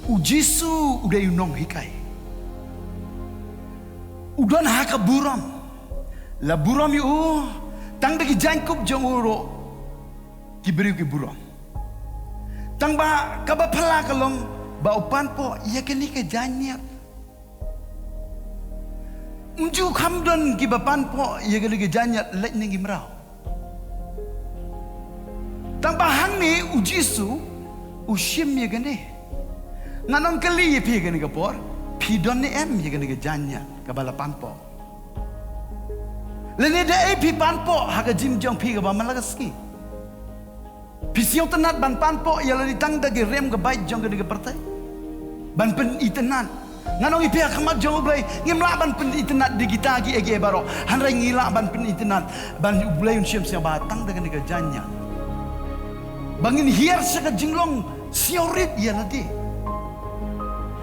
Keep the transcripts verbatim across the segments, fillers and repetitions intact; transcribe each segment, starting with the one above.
U Jisu u dei u nonghikai. U don ha ka burom. La burom ïa u, tang da ki jaiñkup jong u ruh ki briew ki burom. Tang ba kaba phylla ka long ba u pan poh ïa kane ka jaiñniat. Ym ju kham don kiba pan poh ïa kane ka jaiñniat leit na ngi mraw. Tang ba hangne u Jisu u shim ïa kane. Ngan ong kali ïa phi kane ka por, phi don ne em ïa kane ka jaiñniat kaba la pan poh? Lane da ei phi pan poh ha ka jingim jong phi kaba man la ka sngi? Phi sngewtynnat ban pan poh ïa lade tang da ki rem ka bait jong kane ka pyrthei? Ban pynitynnat. Ngan ong ïa phi ha khmat jong U Blei, ngim lah ban pynitynnat da kita kiei kiei baroh. Hynrei ngi lah ban pynitynnat ban U Blei un shem sngewbha tang da kane ka jaiñniat. Ba ngin hiar sha ka jinglong sngewrit ïa lade.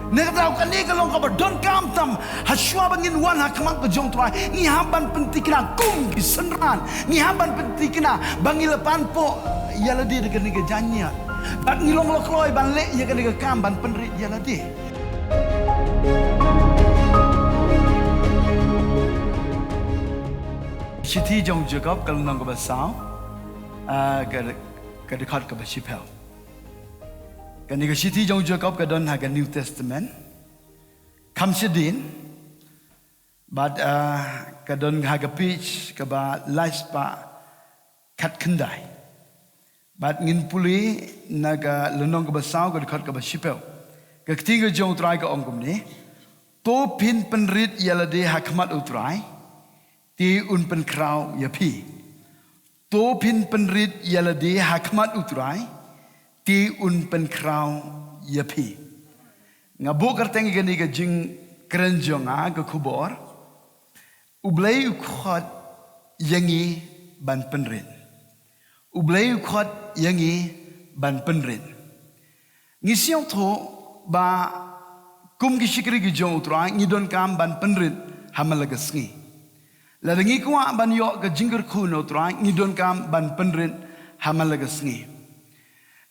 Na kata ka daw kane ka long kaba donkam tam, ha shuwa ba ngin wan ha khmat ka jong U Trai, ngi hap ban pynthikna kum ki synran, ngi hap ban pynthikna ba ngi la pan poh ïa lade da kane ka jaiñniat. Bad ngi long la kloi ban leh ïa kane ka kam ban pynrit ïa lade. Shithi jong u Jakob ka lynnong kaba saw, ah, ka, ka dkhot kaba shiphew. Kane ka shithi jong u Jakob ka don ha ka New Testament. Kham shadien, bad, ah, ka don ha ka page kaba lai spah khatkhyndai. Bad ngin pule na ka lynnong kaba saw ka dkhot kaba shiphew. Ka ktien ka jong U Trai ka ong kumne: To phin pynrit ïa lade ha khmat U Trai, te un pynkhraw ïa phi. To phin pynrit ïa lade ha khmat U Trai, te un pynkhraw ïa phi. Nga buh kyrteng ïa kane ka jingkren jong nga ka khubor: U Blei u khot ïa ngi ban pynrit. U Blei u khot ïa ngi ban pynrit. Ngi sngewthuh ba kum ki shakri ki jong U Trai ngi donkam ban pynrit ha man la ka sngi. Lada ngi kwah ban ïoh ka jingkyrkhu na U Trai ngi donkam ban pynrit ha man la ka sngi.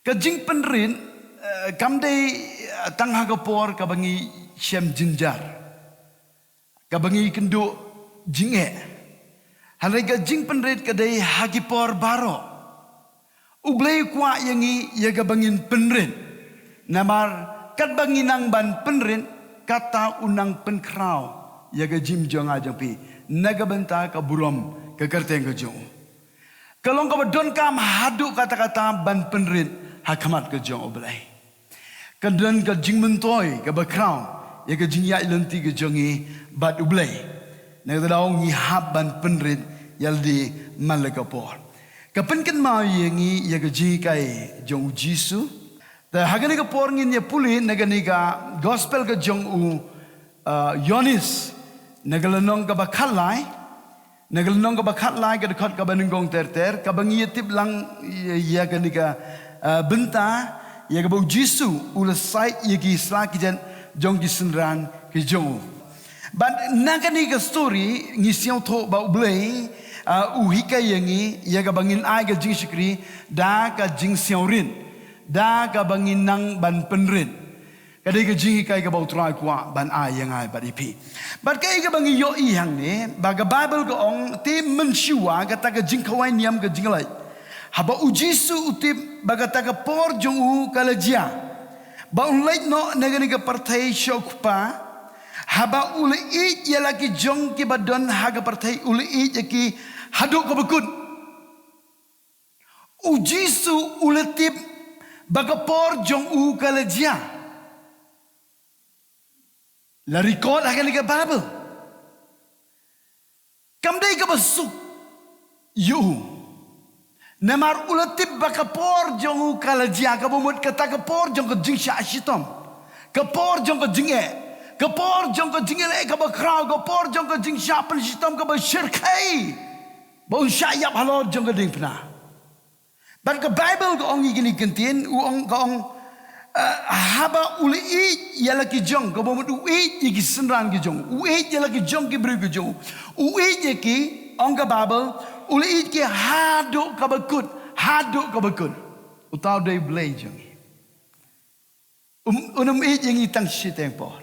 Ka jingpynrit, eh, kam dei, eh, tang ha ka por kaba ngi shem jynjar, kaba ngi kynduh jingeh. Hynrei ka jingpynrit ka dei ha ki por baroh. U Blei u kwah ïa ngi ïa kaba ngin pynrit. Namar katba ngi nang ban pynrit, kata u nang pynkhraw ïa ka jingim jong nga jong phi na ka bynta ka burom ka kyrteng ka jong u. Ka long kaba donkam haduh katta katta ban pynrit ha khmat ka jong U Blei. Ka don ka jingmyntoi kaba khraw ïa ka jingïaid lynti ka jong ngi bad U Blei. Na kata ka daw ngi hap ban pynrit ïa lade man la ka por. Ka pynkynmaw ïa ngi ïa ka jinghikai jong U Jisu. Te ha kane ka por ngin ïa pule na kane ka gospel ka jong u, ah, Ïoannis, na ka lynnong kaba khatlai, na ka lynnong kaba khatlai ka dkhot kaba nyngkong ter ter, kaba ngi ïa tip lang ïa, ïa kane ka, ah, bynta ïa kaba U Jisu u la sait ïa ki sla ki jet jong ki synran ki jong u. Bad na kane ka story ngi sngewthuh ba U Blei, ah, u hikai ïa ngi ïa kaba ngin ai ka jingshakri da ka jingsngewrit, da kaba ngin nang ban pynrit. Ka dei ka jinghikai kaba U Trai u kwah ban ai ïa nga bad ïa phi. Bad kaei kaba ngi ïohi hangne, ba ka Baibl ka ong, te mynshuwa kata ka jingkhawai niam ka jingleit, haba U Jisu u tip ba kata ka por jong u ka la jia ba un leit noh na kane ka pyrthei sha U Kpa, haba u la ïeit ïa la ki jong kiba don ha ka pyrthei, u la ïeit ïa ki haduh kaba kut. U Jisu u la tip ba ka por jong u ka la jia. La record ha kane ka Baibl. Kam dei kaba suk ïa u. Namar u la tip ba ka por jong u ka la jia, kaba mut kata ka por jong ka jingshah shitom, ka por jong ka jingeh, ka por jong ka jingeh kaba khraw, ka por jong ka jingshah pynshitom kaba shyrkhei, ba un shah ïap halor jong ka diengphna. Bad ka Baibl ka ong ïa kine ki ktien, u ong, ka ong, eh, haba u la ïeit ïa la ki jong, kaba mut u ïeit ïa ki synran ki jong, u ïeit ïa la ki jong ki briew ki jong, u ïeit ïa ki, ong ka Baibl, u la ïeit ki haduh kaba kut, haduh kaba kut. Uta u dei U Blei jong ngi. Um, un ym ïeit ïa ngi tang shiteng por.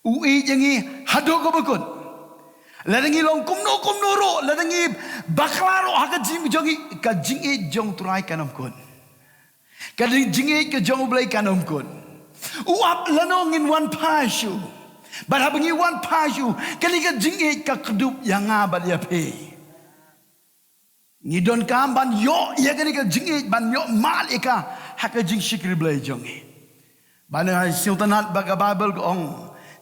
U ïeit ïa ngi haduh kaba kut. Lada ngi long kumno kumno ruh, lada ngi bakla ruh ha ka jingim jong ngi, ka jingïeit jong U Trai kan ym kut. Ka jingïeit ka jong U Blei kan ym kut. U ap lano ngin wan phai shuh. Bad haba ngi wan phai shuh, kane ka jingïeit ka kdup ïa nga bad ïa phi. Ngi donkam ban ïoh ïa kane ka jingïeit, ban ïoh mad ïa ka ha ka jingshakri Blei jong ngi. Bad ha sngewtynnat ba ka Baibl ka ong,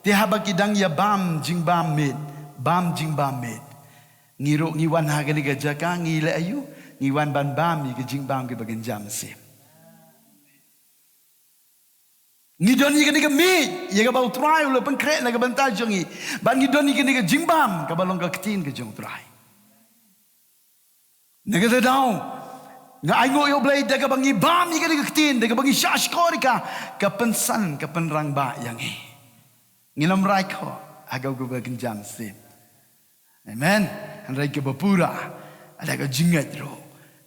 te haba ki dang ïa bam jingbam miet, bam jingbam miet, ngi ruh ngi wan ha kane ka jaka, ngi leh aïu? Ngi wan ban bam ïa ka jingbam kaba kynja mynsiem. Ngi don ïa kane ka miet ïa kaba U Trai u la pynkhreh na ka bynta jong ngi. Bad ngi don ïa kane ka jingbam kaba long ka ktien ka jong U Trai. Na kata ka daw, nga ainguh ïa U Blei da kaba ngi bam ïa kane ka ktien, da kaba ngi shahshkor ïa ka, ka pynsan, ka pynrangbah ïa ngi. Ngin ym rai khoh ha kaba kynja mynsiem. Amen. Hynrei kaba pura, da ka jingngeit ruh,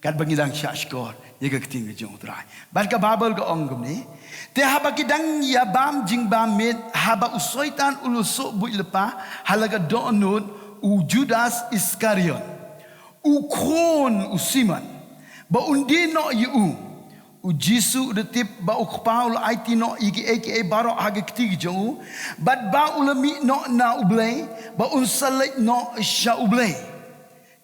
katba ngi dang shahshkor ïa ka ktien ka jong U Trai. Bad ka Baibl ka ong kumne, te haba ki dang ïa bam jingbam miet, haba u Soitan u la suk buit lypa ha la ka dohnud u Judas Iskariot, u khun u Simon, ba un die noh ïa u. U Jisu u da tip ba U Kpa u la aiti noh ïa kiei kiei baroh ha ka kti ka jong u, bad ba u la mih noh na U Blei, ba un sa leit noh sha U Blei.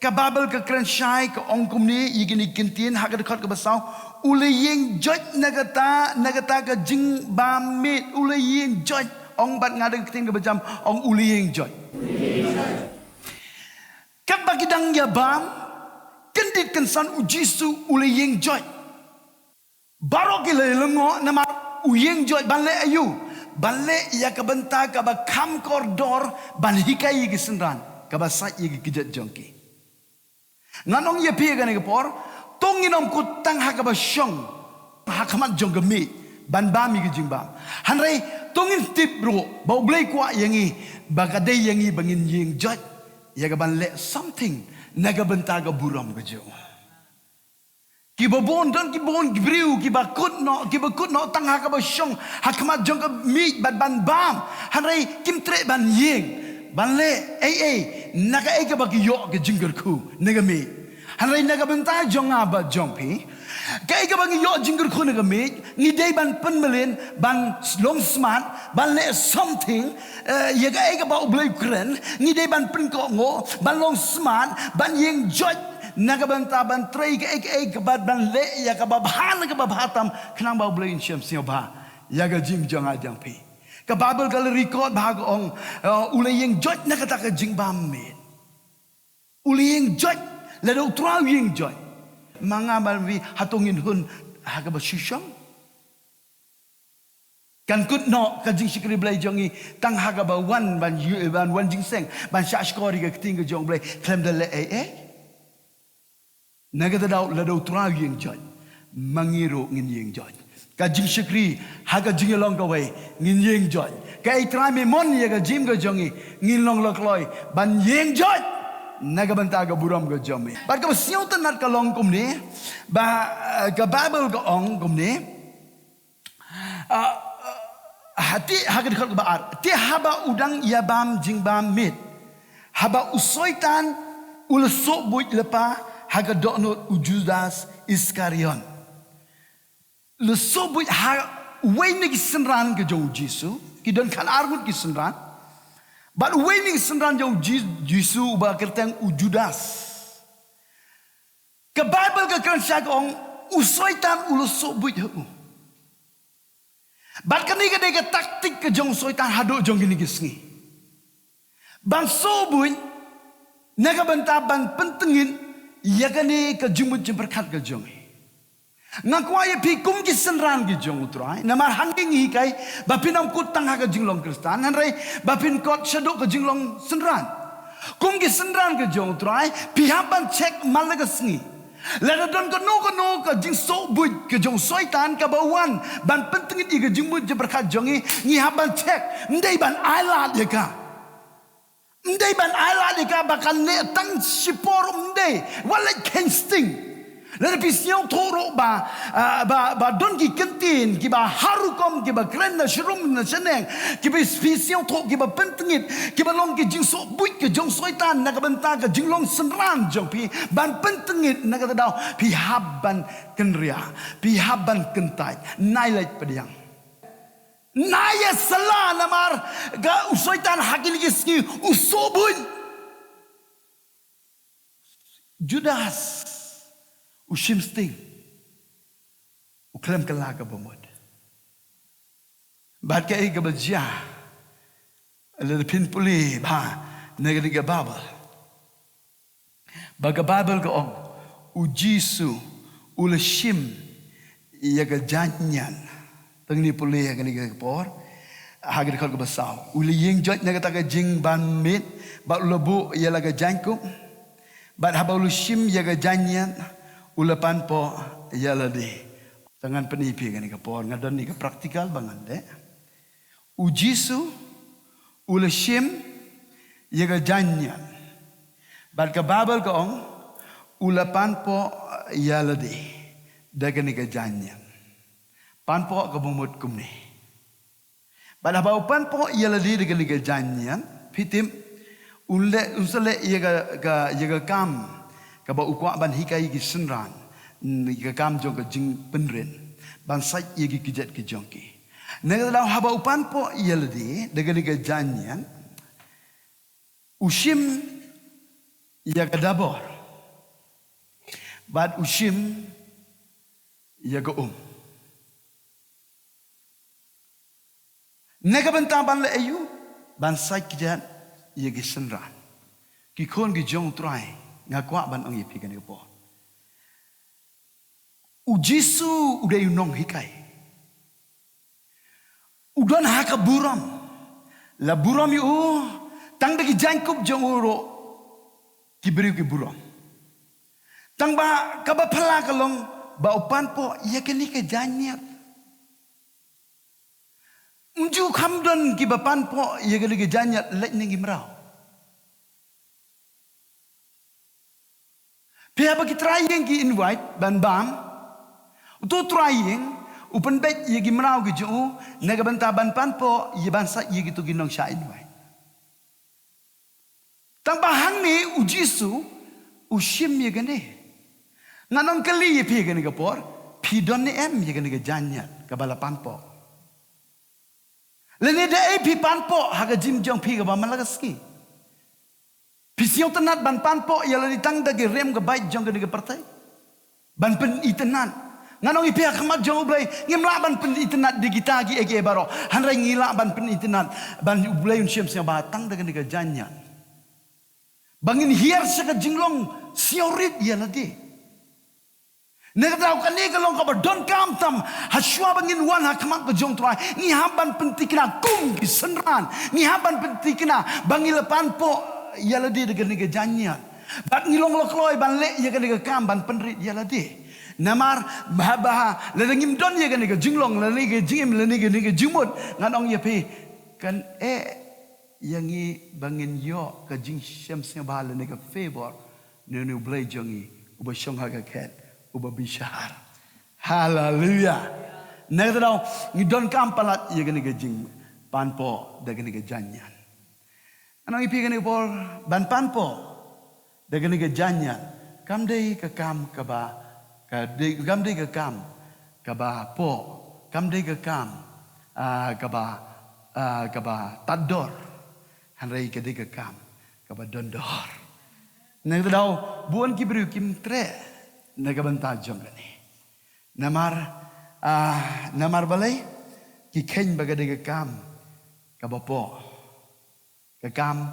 Ka Baibl ka kren shai ka ong kumne ïa kine ki ktien ha ka dkhot kaba saw, u la ïeng joit na kata, na kata ka jingbam miet, u la ïeng joit. Ong bad nga da ka ktien kaba jam, ong u la ïeng joit. Katba ki dang ïa bam, kyndit kynsan u Jisu u la ïeng joit. Baroh ki la lyngngoh namar u ïeng joit ban leh aïu? Ban leh ïa ka bynta kaba kham kordor ban hikai ïa ki synran, kaba sait ïa ki kjat jong ki. Ngan ong ïa phi ha kane ka por, to ngin ym kut tang ha kaba shong ha khmat jong ka miet ban bam ïa ka jingbam. Hynrei to ngin tip ruh ba U Blei u kwah ïa ngi, ba ka dei ïa ngi ba ngin ïeng joit ïa ka ban leh something na ka bynta ka burom ka jong u. Kiba bun, don kiba bun ki briew kiba kut noh, kiba kut noh tang ha kaba shong ha khmat jong ka miet bad ban bam. Hynrei kim treh ban ïeng, ban leh ei ei na kaei kaba ki ïoh ka jingkyrkhu na ka miet. Hynrei na ka bynta jong nga bad jong phi, kaei kaba ngi ïoh jingkyrkhu na ka miet, ngi dei ban pynmlien, ban long smart, ban leh something, eh, ïa kaei kaba U Blei u kren, ngi dei ban pynkohnguh, ban long smart, ban ïeng joit na ka bynta ban trei kaei kaei kaba, ban leh ïa kaba bha na kaba bha tam, khnang ba U Blei un shem sngewbha ïa ka jingim jong nga jong phi. Ka Baibl ka la record ba ka ong, eh, u la ïeng joit na kata ka jingbam miet. U la ïeng joit, lada U Trai u ïeng joit. Ma nga ma phi, hato ngin hun ha kaba shu shong? Kan kut noh ka jingshakri Blei jong ngi tang ha kaba wan ban ïoh, ban wan jingïaseng, ban shahshkor ïa ka ktien ka jong U Blei khlem da leh ei ei. Na kata ka daw lada U Trai u ïeng joit, ma ngi ruh ngin ïeng joit. Ka jingshakri ha ka jingïalong kawei ngin ïeng joit. Kaei Trai me mon ïa ka jingim ka jong ngi, ngin long la kloi ban ïeng joit na ka bynta ka burom ka jong me. Bad kaba sngewtynnat ka long kumne, ba, eh, ka Baibl ka ong kumne, ah, ah, ha, te, ha ka dkhot kaba ar, te haba u dang ïa bam jingbam miet, haba u Soitan u la suk buit lypa ha ka dohnud u Judas Iskariot. La suk buit ha uwei na ki synran ka jong u Jisu, ki don khatar ngut ki synran. Bad uwei na ki synran jong u Ji-, Jisu uba kyrteng u Judas. Ka Baibl ka kren shai ka ong, u Soitan u la suk buit ha u. Bad kane ka dei ka taktik ka jong u Soitan haduh jong kine ki sngi. Ban suk buit na ka bynta ban pyntngit ïa kane ka jingmut jingpyrkhat ka jong ngi. Nga kwah ïa phi kum ki synran ki jong u Trai, namar hangne ngi hikai ba phin ym kut tang ha ka jinglong Khristan, hynrei ba phin kot shaduh ka jinglong synran. Kum ki synran ki jong u Trai, phi hap ban check man la ka sngi. Lada don kano kano ka jingsuk buit ka jong u Soitan kaba wan ban pyntngit ïa ka jingmut jingpyrkhat jong ngi, ngi hap ban check, ym dei ban ailad ïa ka. Ym dei ban ailad ïa ka ba kan leh tang shipor, ym dei. Wat leh kheiñ sting. Lada phi sngewthuh ruh ba, ah, ba, ba don ki kyntien kiba har rukom, kiba kren na shrum na shaneng, kiba phi sngewthuh kiba pyntngit, kiba long ki jingsohbuit ka jong Soitan na ka bynta ka jinglong synran jong phi, ban pyntngit, na kata ka daw phi hap ban kynriah, phi hap ban kyntait. Nai leit pdiang. Nai ïa sala, namar ka u Soitan ha kine ki sngi u sohbuit. Judas u shim sting, u khlem kylla kaba mut. Bad kaei kaba jia? Lada phin pule bha na kane ka Baibl, ba ka Baibl ka ong, u Jisu u la shim ïa ka jaiñan. Tang ngi pule ha kane ka por, ha ka dkhot kaba saw, u la ïeng joit na kata ka jingban miet, bad u la buh ïa la ka jaiñkup. Bad haba u la shim ïa ka jaiñan, u la panpoh ïa lade. Te ngan pyni ïa phi ha kane ka por, nga don ïa ka practical ba ngan leh. U Jisu u la shim ïa ka jaiñan. Bad ka Baibl ka ong, u la panpoh ïa lade da kane ka jaiñan. Panpoh kaba mut kumne. Bad haba u panpoh ïa lade da kane ka jaiñan, phi tip, un leh, un sa leh ïa ka, ka, ïa ka kam kaba u kwah ban hikai ïa ki synran, mm, ïa ka kam jong ka jingpynrit, ban sait ïa ki kjat ki jong ki. Na kata ka daw haba u panpoh ïa lade da kane ka jaiñan, u shim ïa ka dabor, bad u shim ïa ka um. Na ka bynta ban leh aïu? Ban sait kjat ïa ki synran. Ki khun ki jong u Trai, nga kwah ban ong ïa phi ha kane ka por, u Jisu u dei u nonghikai. U don ha ka burom. La burom ïa u, tang da ki jaiñkup jong u ruh ki briew ki burom. Tang ba kaba phylla ka long ba u panpoh ïa kane ka jaiñan. Ym ju kham don kiba panpoh ïa kane ka jaiñan leit na ngi mraw. Phi haba ki trai ïing ki invite ban bam, uto u trai ïing u pynbeit ïa ki mraw ki jong u na ka bynta ban panpoh ïa, ban sait ïa kito ki nongshah invite. Tang ba hangne u Jisu u shim ïa kane. Ngan ong kylli ïa phi ha kane ka por, phi don ne em ïa kane ka jaiñan kaba la panpoh? Lane da ei phi panpoh ha ka jingim jong phi kaba man la ka sngi? Phi sngewtynnat ban panpoh ïa lade tang da ki rem ka bait jong kane ka pyrthei, ban pynitynnat? Ngan ong ïa phi, ha khmat jong U Blei ngim lah ban pynitynnat da kita kiei kiei baroh. Hynrei ngi lah ban pynitynnat, ban U Blei un shem sngewbha tang da kane ka jaiñan, ba ngin hiar sha ka jinglong sngewrit ïa lade. Na kata ka daw kane ka long kaba donkam tam, hashwa ba ngin wan ha khmat ka jong u Trai, ngi hap ban pynthikna kum ki synran, ngi hap ban pynthikna ba ngi la panpoh ïa lade da kane ka jaiñan. Bad ngi long la kloi ban leh ïa kane ka kam ban pynrit ïa lade. Namar ba, ba lada ngim don ïa kane ka jinglong, lane ka jingim, lane kane ka jingmut, ngan ong ïa phi, kan eh ïa ngi ba ngin ïoh ka jingshem sngewbha lane ka favor na une U Blei jong ngi uba shong ha ka khet, uba bishar. Haleluia. Na kata ka daw ngi donkam palat ïa kane ka jingpanpoh da kane ka jaiñan. Ngan ong ïa phi ha kane ka por, ban panpoh da kane ka jaiñan kam dei ka kam kaba, ka dei, kam dei ka kam kaba poh, kam dei ka kam, ah, kaba, ah, kaba tad dor. Hynrei ka dei ka kam kaba don dor. Na kata ka daw bun ki briew kim treh na ka bynta jong kane. Namar, ah, namar balei? Ki kheiñ ba ka dei ka kam kaba poh, ka kam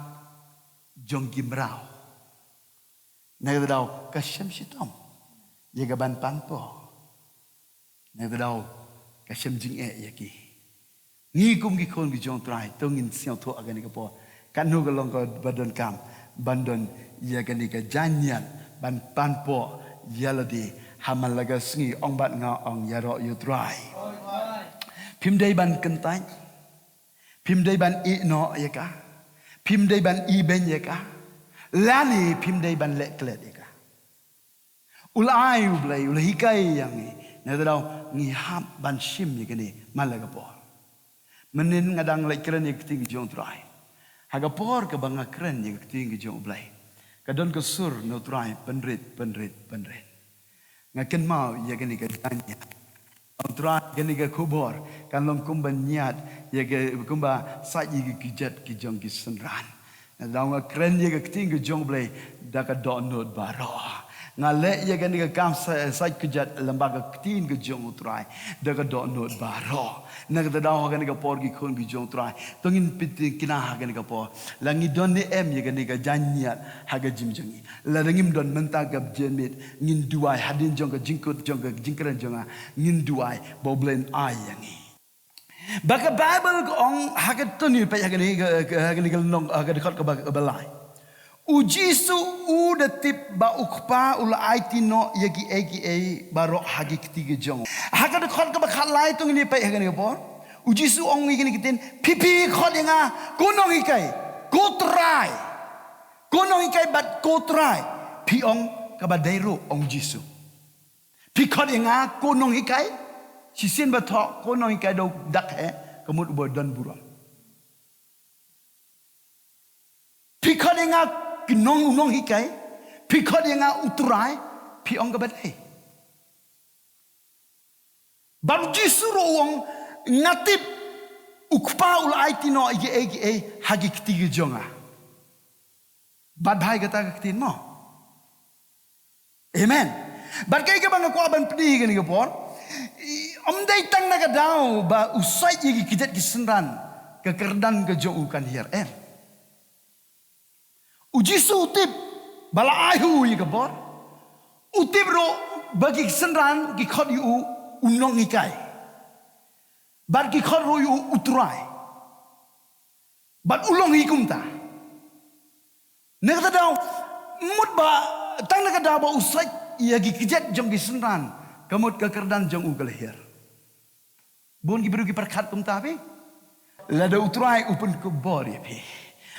jong ki mraw. Na kata ka daw ka shem shitom ïa ka ban panpoh. Na kata ka daw ka shem jingeh ïa ki. Ngi kum ki khun ki jong u Trai, to ngin sngewthuh ha kane ka por, katno ka long kaba donkam ban don ïa kane ka jaiñan ban panpoh ïa lade ha man la ka sngi. Ong bad nga, ong, ïaroh ïa u Trai. Phim dei ban kyntait. Phim dei ban ïeh noh ïa ka. Phim dei ban ibeiñ ïa ka. Lane phim dei ban leh klet ïa ka. U la ai U Blei, u la hikai ïa ngi. Nangta daw ngi hap ban shim ïa kane man la ka por. Mynnin nga dang leit kren ïa ka ktien ka jong U Trai. Ha ka por kaba nga kren ïa ka ktien ka jong U Blei, ka don ka sur na U Trai, pynrit, pynrit, pynrit. Nga kynmaw ïa kane ka jaiñia. U Trai, kane ka khubor kan long kumba ñiad ïa ka, kumba sait ïa ki kjat ki jong ki synran. Nangta daw nga kren ïa ka ktien ka jong U Blei da ka dohnud baroh. Nga leh ïa kane ka kam sa-, sait kjat lyngba ka ktien ka jong U Trai da ka dohnud baroh. Nangta daw ha kane ka por, ki khun ki jong U Trai, to ngin pyntikna ha kane ka por. La ngi don ne em ïa kane ka jaiñia ha ka jingim jong ngi? Lada ngim don, mynta ka janmiet ngin duwai, hadien jong ka jingkut, jong ka jingkren jong nga, ngin duwai ba U Blei un ai ïa ngi. Ba ka Baibl ka ong, ha ka, to ngin peit ha kane ka, ka, ha kane ka lynnong, ha ka dkhot kaba, kaba lai. U Jisu u da tip ba U Kpa u la aiti noh ïa kiei kiei baroh ha ki kti ki jong u. Ha ka dkhot kaba khatlai, to ngin peit ha kane ka por. U Jisu u ong ïa kine ki ktien, phi, phi khot ïa nga ko nonghikai, ko Trai. Ko nonghikai bad ko Trai. Phi ong kaba dei ruh, ong Jisu. Phi khot ïa nga ko nonghikai, shisien ba thoh ko nonghikai da u dak heh, ka mut uba don burom. Phi khot ïa nga ki nong, u nonghikai, phi khot ïa nga U Trai, phi ong kaba dei. Bad U Jisu ruh u ong, nga tip U Kpa u la aiti noh ïa kiei kiei ha ki kti ki jong nga. Bad bha ïa kata ka ktien mo. Amen. Bad kaei kaba nga kwah ban pyni ha kane ka por, i, ym dei tang na ka daw ba u sait ïa ki kjat ki synran ka kyrdan ka jong u kan hiar, em. U Jisu u tip ba la ai ha u ïa ka bor. U tip ruh ba ki synran ki khot ïa u, u nonghikai. Bad ki khot ruh ïa u, U Trai. Bad u long hi kumta. Na kata daw, mut ba, tang na ka daw ba u sait ïa ki kjat jong ki synran, ka mut ka kyrdan jong u ka la hiar. Bun ki briew ki pyrkhat kumta phi. Lada U Trai u pynkupbor ïa phi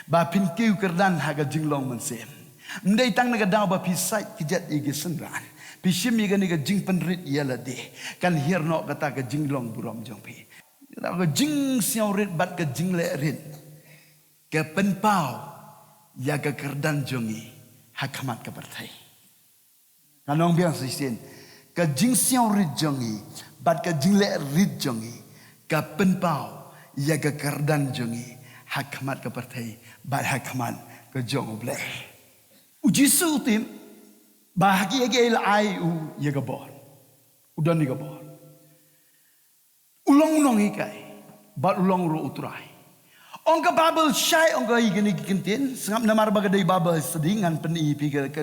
ba phin kiew kyrdan ha ka jinglong mynsiem, ym dei tang na ka daw ba phi sait kjat ïa ki synran, phi shim ïa kane ka jingpynrit ïa lade, kan hiar noh kata ka jinglong burom jong phi. Ka jingsngewrit bad ka jingleh rit ka pynpaw ïa ka kyrdan jong ngi ha khmat ka pyrthei. Ngan ong biang shisien, ka jingsngewrit jong ngi bad ka jingleh rit jong ngi ka pynpaw ïa ka kyrdan jong ngi ha khmat ka pyrthei bad ha khmat ka jong U Blei. U Jisu u tip ba ha kiei kiei la ai u ïa ka bor. U don ïa ka bor. U long u nonghikai bad u long ruh U Trai. Ong ka Baibl shai, ong ka ïa kine ki kyntien, sngap namar ba ka dei Baibl study, ngan pyni ïa phi ka, ka,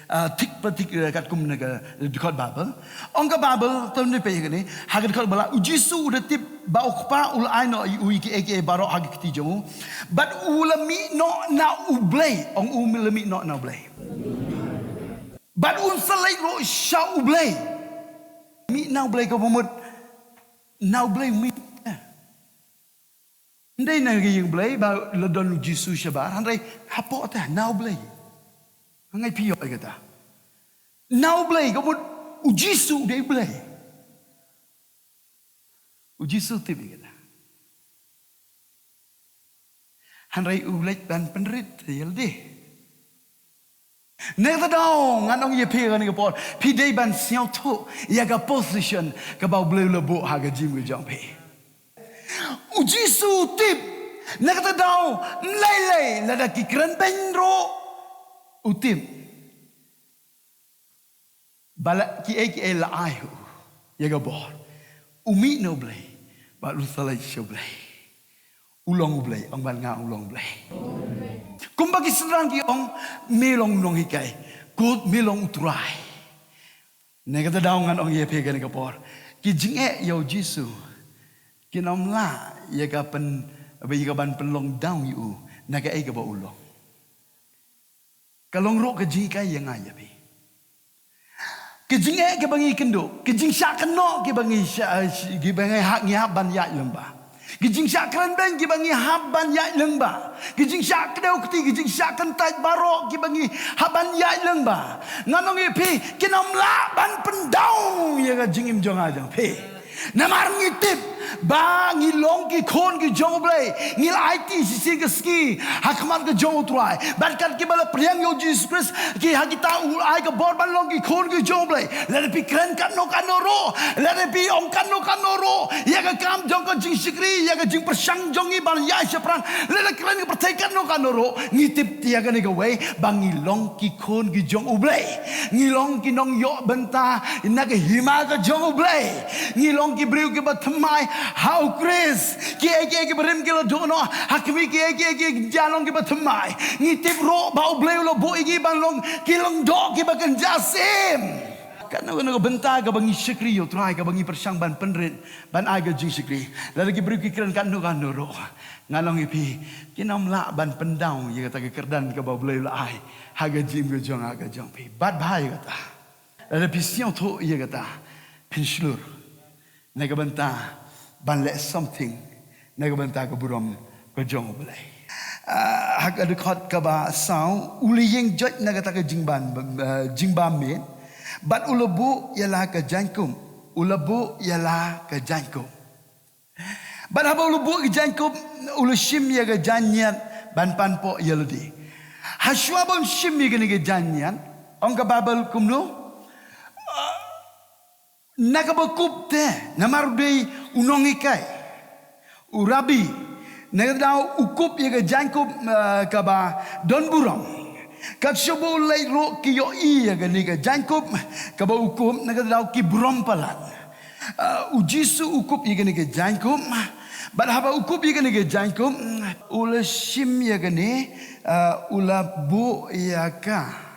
ah, thik pa thik, eh, katkum na ka dkhot Baibl. Ong ka Baibl, to ngin peit ïa kane, ha ka dkhot ba la, U Jisu u da tip ba U Kpa u la ai noh ïa u ïa kiei kiei baroh ha ki kti jong u. Bad u la mih noh na U Blei, ong u la mih noh na U Blei. Bad un sa leit ruh sha U Blei. Mih na U Blei ka mut na U Blei mih. Ym dei na ka ïing Blei ba la don U Jisu shabar, hynrei hapoh te na U Blei. Nga ai phi ïoh ïa kata. Na U Blei ka mut U Jisu u dei U Blei. U Jisu u tip ïa kata. Hynrei u leit ban pynrit ïa lade. Na kata daw ngan ong ïa phi ha kane ka por, phi dei ban sngewthuh ïa ka position kaba U Blei u la buh ha ka jingim ka jong phi. U Jisu u tip, na kata daw, ym lei lei lada ki kren beiñ ruh, u tip ba la kiei kiei la ai ha u ïa ka bor. U mih na U Blei bad u sa leit sha U Blei. U long U Blei, ong bad nga u long U Blei. Kumba ki synran ki ong, me long u nonghikai, ko me long U Trai. Na kata daw ngan ong ïa phi ha kane ka por, ki jingeh ïa U Jisu kin ym lah ïa ka pyn, ïa ka ban pynlong down ïa u na kaei kaba u long. Ka long ruh ka jinghikai ïa nga ïa phi. Ki jingeh kiba ngi kynduh, ki jingshah kynnoh kiba ngi shah, kiba ngi hap, ngi hap ban ïaid lyngba. Ki jingshah kren beiñ kiba ngi hap ban ïaid lyngba. Ki jingshah kdew kti, ki jingshah kyntait baroh kiba ngi hap ban ïaid lyngba. Ngan ong ïa phi, kin ym lah ban pyndown ïa ka jingim jong nga jong phi. Namar ngi tip ba ngi long ki khun ki jong U Blei. Ngi la aiti shisien ka sngi ha khmat ka jong U Trai. Bad kat kiba la pdiang ïa U Jisu Khrist, ki ha kita u ai ka bor ban long ki khun ki jong U Blei. Lada phi kren katno katno ruh, lada phi ong katno katno ruh ïa ka kam jong ka jingshakri, ïa ka jingpyrshang jong ngi ban ïaid shaphrang, lada kren ka pyrthei katno katno ruh, ngi tip ïa kane kawei ba ngi long ki khun ki jong U Blei. Ngi long ki nongïoh bynta na ka hima ka jong U Blei. Ngi long ki briew kiba thymmai ha U Khrist. Kiei kiei kiba rim ki la duh noh ha khmih, kiei kiei ki jia long kiba thymmai. Ngi tip ruh ba U Blei u la buh ïa ngi ban long ki lyngdoh kiba kynja sim. Katno katno ka bynta kaba ngi shakri ïa U Trai, kaba ngi pyrshang ban pynrit, ban ai ka jingshakri. Lada ki briew ki kren katno katno ruh, ngan ong ïa phi, kin ym lah ban pyndown ïa kata ka kyrdan kaba U Blei u la ai ha ka jingim ka jong nga ka jong phi. Bad bha ïa kata, lada phi sngewthuh ïa kata, phin shlur na ka bynta ban leh something na ka bynta ka burom ka jong U Blei. Ah, ha ka dkhot kaba saw, u la ïeng joit na kata ka jingbam, ah, jingbam miet, bad u la buh ïa la ka jaiñkup, u la buh ïa la ka jaiñkup. Bad haba u la buh ka jaiñkup, u la shim ïa ka jaiñmiet ban pan poh ïa lade. Hashwa ba un shim ïa kane ka jaiñmiet, ong ka Baibl kumno? Na kaba kup te, namar u dei u nonghikai, u rabbi, na kata daw u kup ïa ka jaiñkup, eh, kaba don burom. Kat shaba u leit ruh ki ïohi ïa kane ka jaiñkup kaba u kup, na kata daw ki burom palat. Eh, U Jisu u kup ïa kane ka jaiñkup. Bad haba u kup ïa kane ka jaiñkup, u la shim ïa kane, eh, u la buh ïa ka.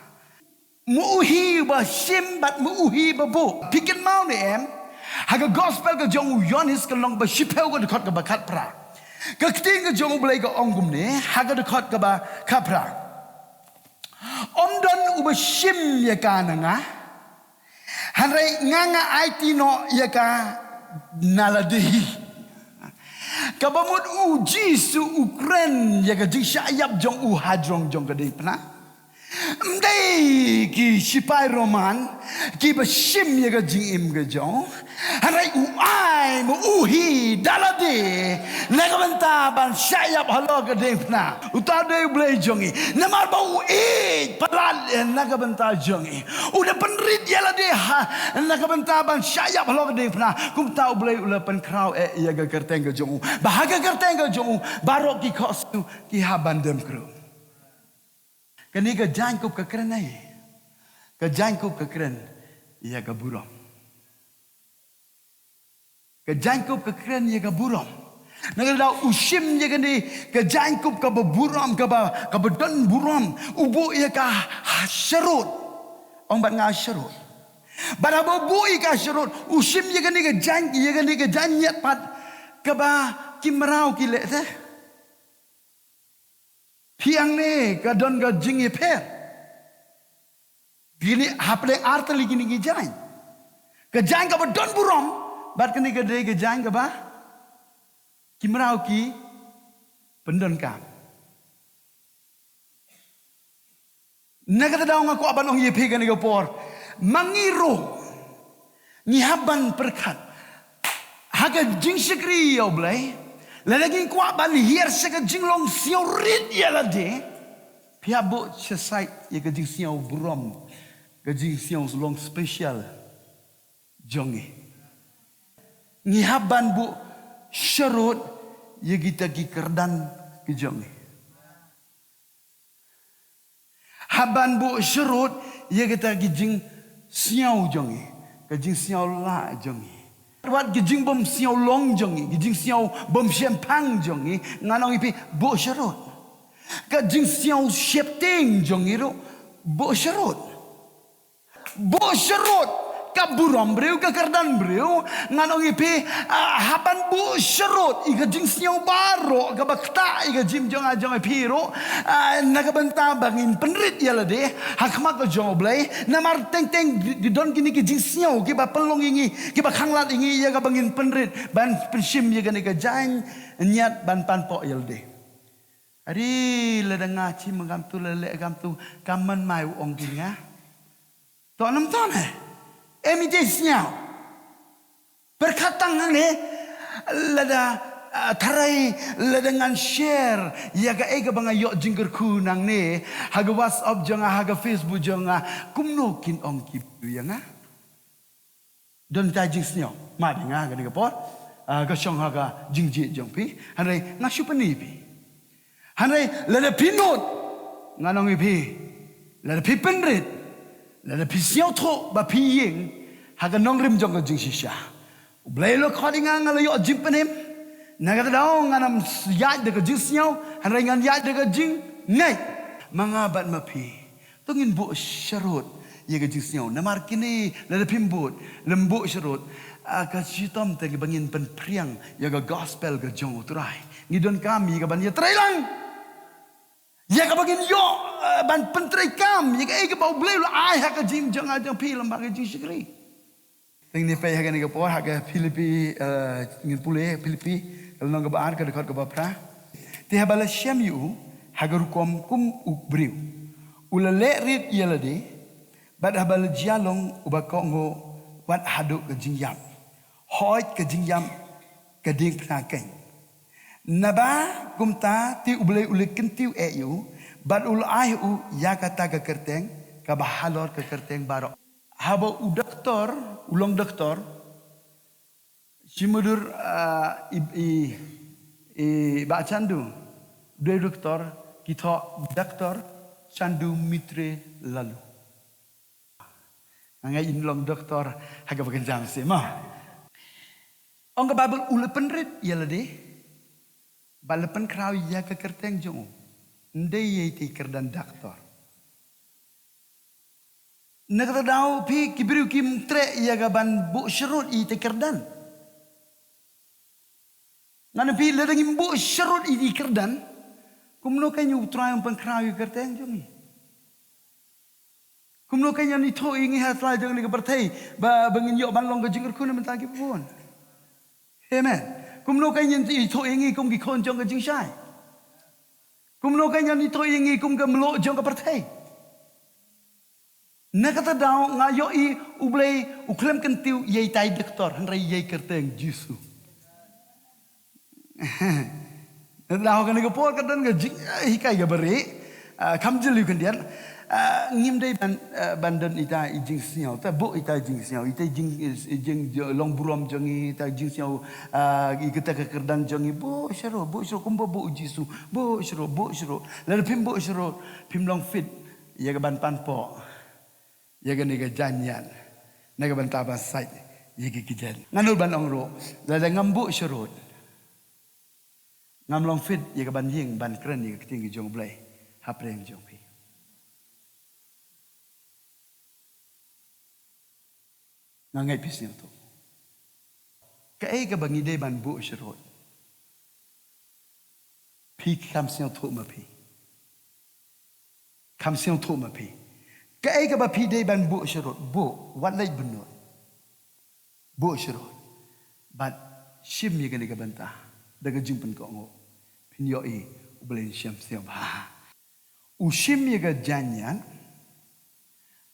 Ma u hi ba shim bad ma u hi ba buh. Phi kynmaw ne em? Ha ka gospel ka jong u Ïoannis ka lynnong ba shiphew ka dkhot kaba khatphra, ka ktien ka jong U Blei ka ong kumne, ha ka dkhot kaba khatphra: Ym don uba shim ïa ka na nga, hynrei nga, nga aiti noh ïa ka na lade hi. Kaba mut U Jisu u kren ïa ka jingshah ïap jong u hajrong jong ka diengphna. Ym dei ki shipai Roman kiba shim ïa ka jingim ka jong u, hynrei u ai ma u hi da lade na ka bynta ban shah ïap halor ka diengphna. Uta u dei U Blei jong ngi. Namar ba u ïeit palat, eh, na ka bynta jong ngi. U da pynrit ïa lade ha, na ka bynta ban shah ïap halor ka diengphna. Kumta U Blei u la pynkhraw eh ïa ka kyrteng ka jong u. Ba ha ka kyrteng ka jong u baroh ki khohsiew ki hap ban dem khruh. Kane ka jaiñkup ka kren ei? Ka jaiñkup ka kren ïa ka burom. Ka jaiñkup ka kren ïa ka burom. Na kata daw u shim ïa kane ka jaiñkup kaba burom, kaba, kaba don burom, u buh ïa ka ha sharud. Ong bad nga sharud. Bad haba u buh ïa ka sharud, u shim ïa kane ka jaiñ, ïa kane ka jaiñmiet pat kaba ki mraw ki leh te. Phi ong ne ka don ka jingïapher? Kine hapdeng artylli kine ki jaiñ. Ka jaiñ kaba don burom, bad kane ka dei ka jaiñ kaba ki mraw ki pyndonkam. Na kata daw nga kwah ban ong ïa phi kane ka por, ma ngi ruh ngi hap ban pyrkhat ha ka jingshakri ïa U Blei. Lada ngi kwah ban hiar sha ka jinglong sngewrit ïa lade, phi hap buh sha side ïa ka jingsngew burom, ka jingsngew long special jong ngi. Ngi hap ban buh sharud ïa kita ki kyrdan ki jong ngi. Hap ban buh sharud ïa kita ki jingsngew jong ngi, ka jingsngew lah jong ngi. Wat ki jingbymsngew long jong ngi, ki jingsngew bymshemphang jong ngi, ngan ong ïa phi, buh sharud. Ka jingsngew sheptieng jong ngi ruh, buh sharud. Buh sharud Ka burom briew, ka kyrdan briew, ngan ong ïa phi, ah, hap ban buh syrut ïa ka jingsngew baroh kaba ktah ïa ka jingim jong nga jong phi ruh, ah, na ka bynta ba ngin pynrit ïa lade ha khmat ka jong U Blei. Namar teng teng ki don kine ki jingsngew kiba pynlong ïa ngi, kiba khanglad ïa ngi ïa kaba ngin pynrit ban pynshim ïa kane ka jaiñ ñiat ban pan poh ïa lade. Ari lada nga chim kam tu, lada leh kam tu, kam man mai u ong ki nga. To nam to ne. Em ite sngew. Pyrkhat tang hangne, lada, ah, tharai, lada ngan share ïa kaei kaba nga ïoh jingkyrkhu nangne ha ka WhatsApp jong nga, ha ka Facebook jong nga, kumno kin ong ki briew ïa nga. Don ita i jingsngew, mad ïa nga ha kane ka por, ah, ka shong ha ka jingjied jong phi. Hynrei nga shu pyni phi. Hynrei lada phi nud, ngan ong ïa phi, lada phi pynrit, lada phi sngewthuh ba phi ïeng ha ka nongrim jong ka jingshisha, U Blei u la khot ïa nga, nga la ïoh jingpynim. Na kata ka daw ngan ym ïaid da ka jingsngew, hynrei ngan ïaid da ka jingngeit. Ma nga bad ma phi, to ngin buh syrut ïa ka jingsngew. Namar kine, lada phim buh, lym buh syrut, ah, ka shitom te ba ngin pynphriang ïa ka gospel ka jong U Trai. Ngi donkam ïa ka ban ïatreilang. Ïa kaba ngin ïoh, eh, ban pyntreikam ïa kaei kaba U Blei u la ai ha ka jingim jong nga jong phi lyngba ka jingshakri. Te ngin ïa peit ha kane ka por ha ka Philippi, eh, ngin pule Philippi, ka lynnong kaba ar, ka dkhot kaba phra. Te haba la shem ïa u ha ka rukom kum u briew, u la leh rit ïa lade, bad haba la jia long uba kohnguh wat haduh ka jingïap, hooid ka jingïap ka diengphna keiñ. Naba kumta te U Blei u la kyntiew eh ïa u, bad u la ai ha u ïa kata ka kyrteng kaba halor ka kyrteng baroh. Haba u doktor, u long doktor, shi mudui, ah, i, i, i Bah Chandu, u dei doktor, ki thoh Doktor Chandu Mitre Laloo. Nga ngeit in long doktor ha kaba kynja mynsiem mo. Ong ka Baibl u la pynrit ïa lade, bad la pynkhraw ïa ka kyrteng jong u. Ym dei ïa ita i kyrdan doktor. Na kata ka daw phi ki briew kim treh ïa ka ban buh syrut ïa ita i kyrdan. Ngan ong phi lada ngim buh syrut ïa ita i kyrdan, kumno kein U Trai un pynkhraw ïa ka kyrteng jong ngi? Kumno kein un ithuh ïa ngi ha sla jong kane ka pyrthei ba, ba ngin ïoh ban long ka jingkyrkhu na ka bynta ki bun? Amen. Kumno kein un ithuh ïa ngi kum ki khun jong ka jingshai? Kumno kein un ithuh ïa ngi kum ka mluh jong ka pyrthei? Na kata ka daw nga ïohi U Blei u khlem kyntiew ïa ita i doktor, hynrei ïa i kyrteng Jisu. Na kata ka daw kane ka por ka don ka jing, eh, hikai kaba rieh, ah, kham jylliew khyndiat, ah, ngim dei ban, eh, ban don ita i jingsngew, te buh ita i jingsngew, ita i jing, i jing, long burom jong ngi, ita i jingsngew, ah, ïa kata ka kyrdan jong ngi, buh syrut, buh syrut, kumba buh u Jisu, buh syrut, buh syrut. Lada phim buh syrut, phim long fit ïa ka ban pan poh ïa kane ka jaiñ ñiat na ka bynta ban sait ïa ki kjat. Ngan nud ban ong ruh, lada ngam buh syrut, ngam long fit ïa ka ban ïeng ban kren ïa ka ktien ka jong U Blei hapdeng jong phi. Nga ngeit phi sngewthuh. Kaei kaba ngi dei ban buh syrut? Phi kham sngewthuh ma phi. Kham sngewthuh ma phi. Kaei kaba phi dei ban buh syrut, buh, wat leit bynnud. Buh syrut. Bad shim ïa kane ka bynta da ka jingpynkohnguh. Phin ïohi U Blei un sngewbha. U shim ïa ka jaiñ ñiat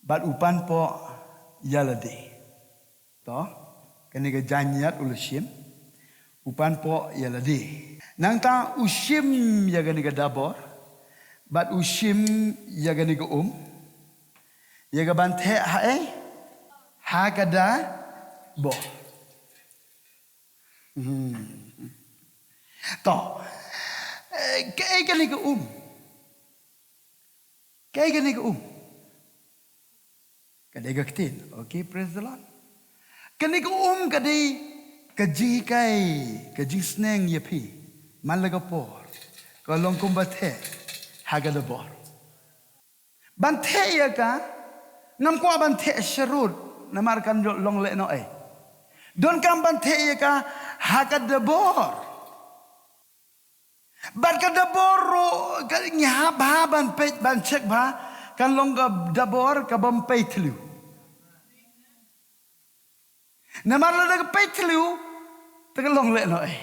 bad u pan poh ïa lade. To, kane ka jaiñ ñiat u la shim, u pan poh ïa lade. Nangta u shim ïa kane ka dabor bad u shim ïa kane ka um, ïa ka ban theh ha ei? Ha ka dabor. Hmm. To, eh, kaei kane ka um? Kaei kane ka um? Ka dei ka ktien. Okay, praise the Lord. Kane ka um ka dei ka jinghikai, ka jingsneng ïa phi man la ka por. Ka long kumba theh ha ka dabor. Ban theh ïa ka, ngam kwah ban theh sharud. Namar kan long lehnohei. Donkam ban theh ïa ka ha ka dabor. Bad ka dabor ruh, ka ngi hap bha ban peit, ban check bha, kan long ka dabor kabym pei thliew. Namar lada ka pei thliew, te ka long lehnohei.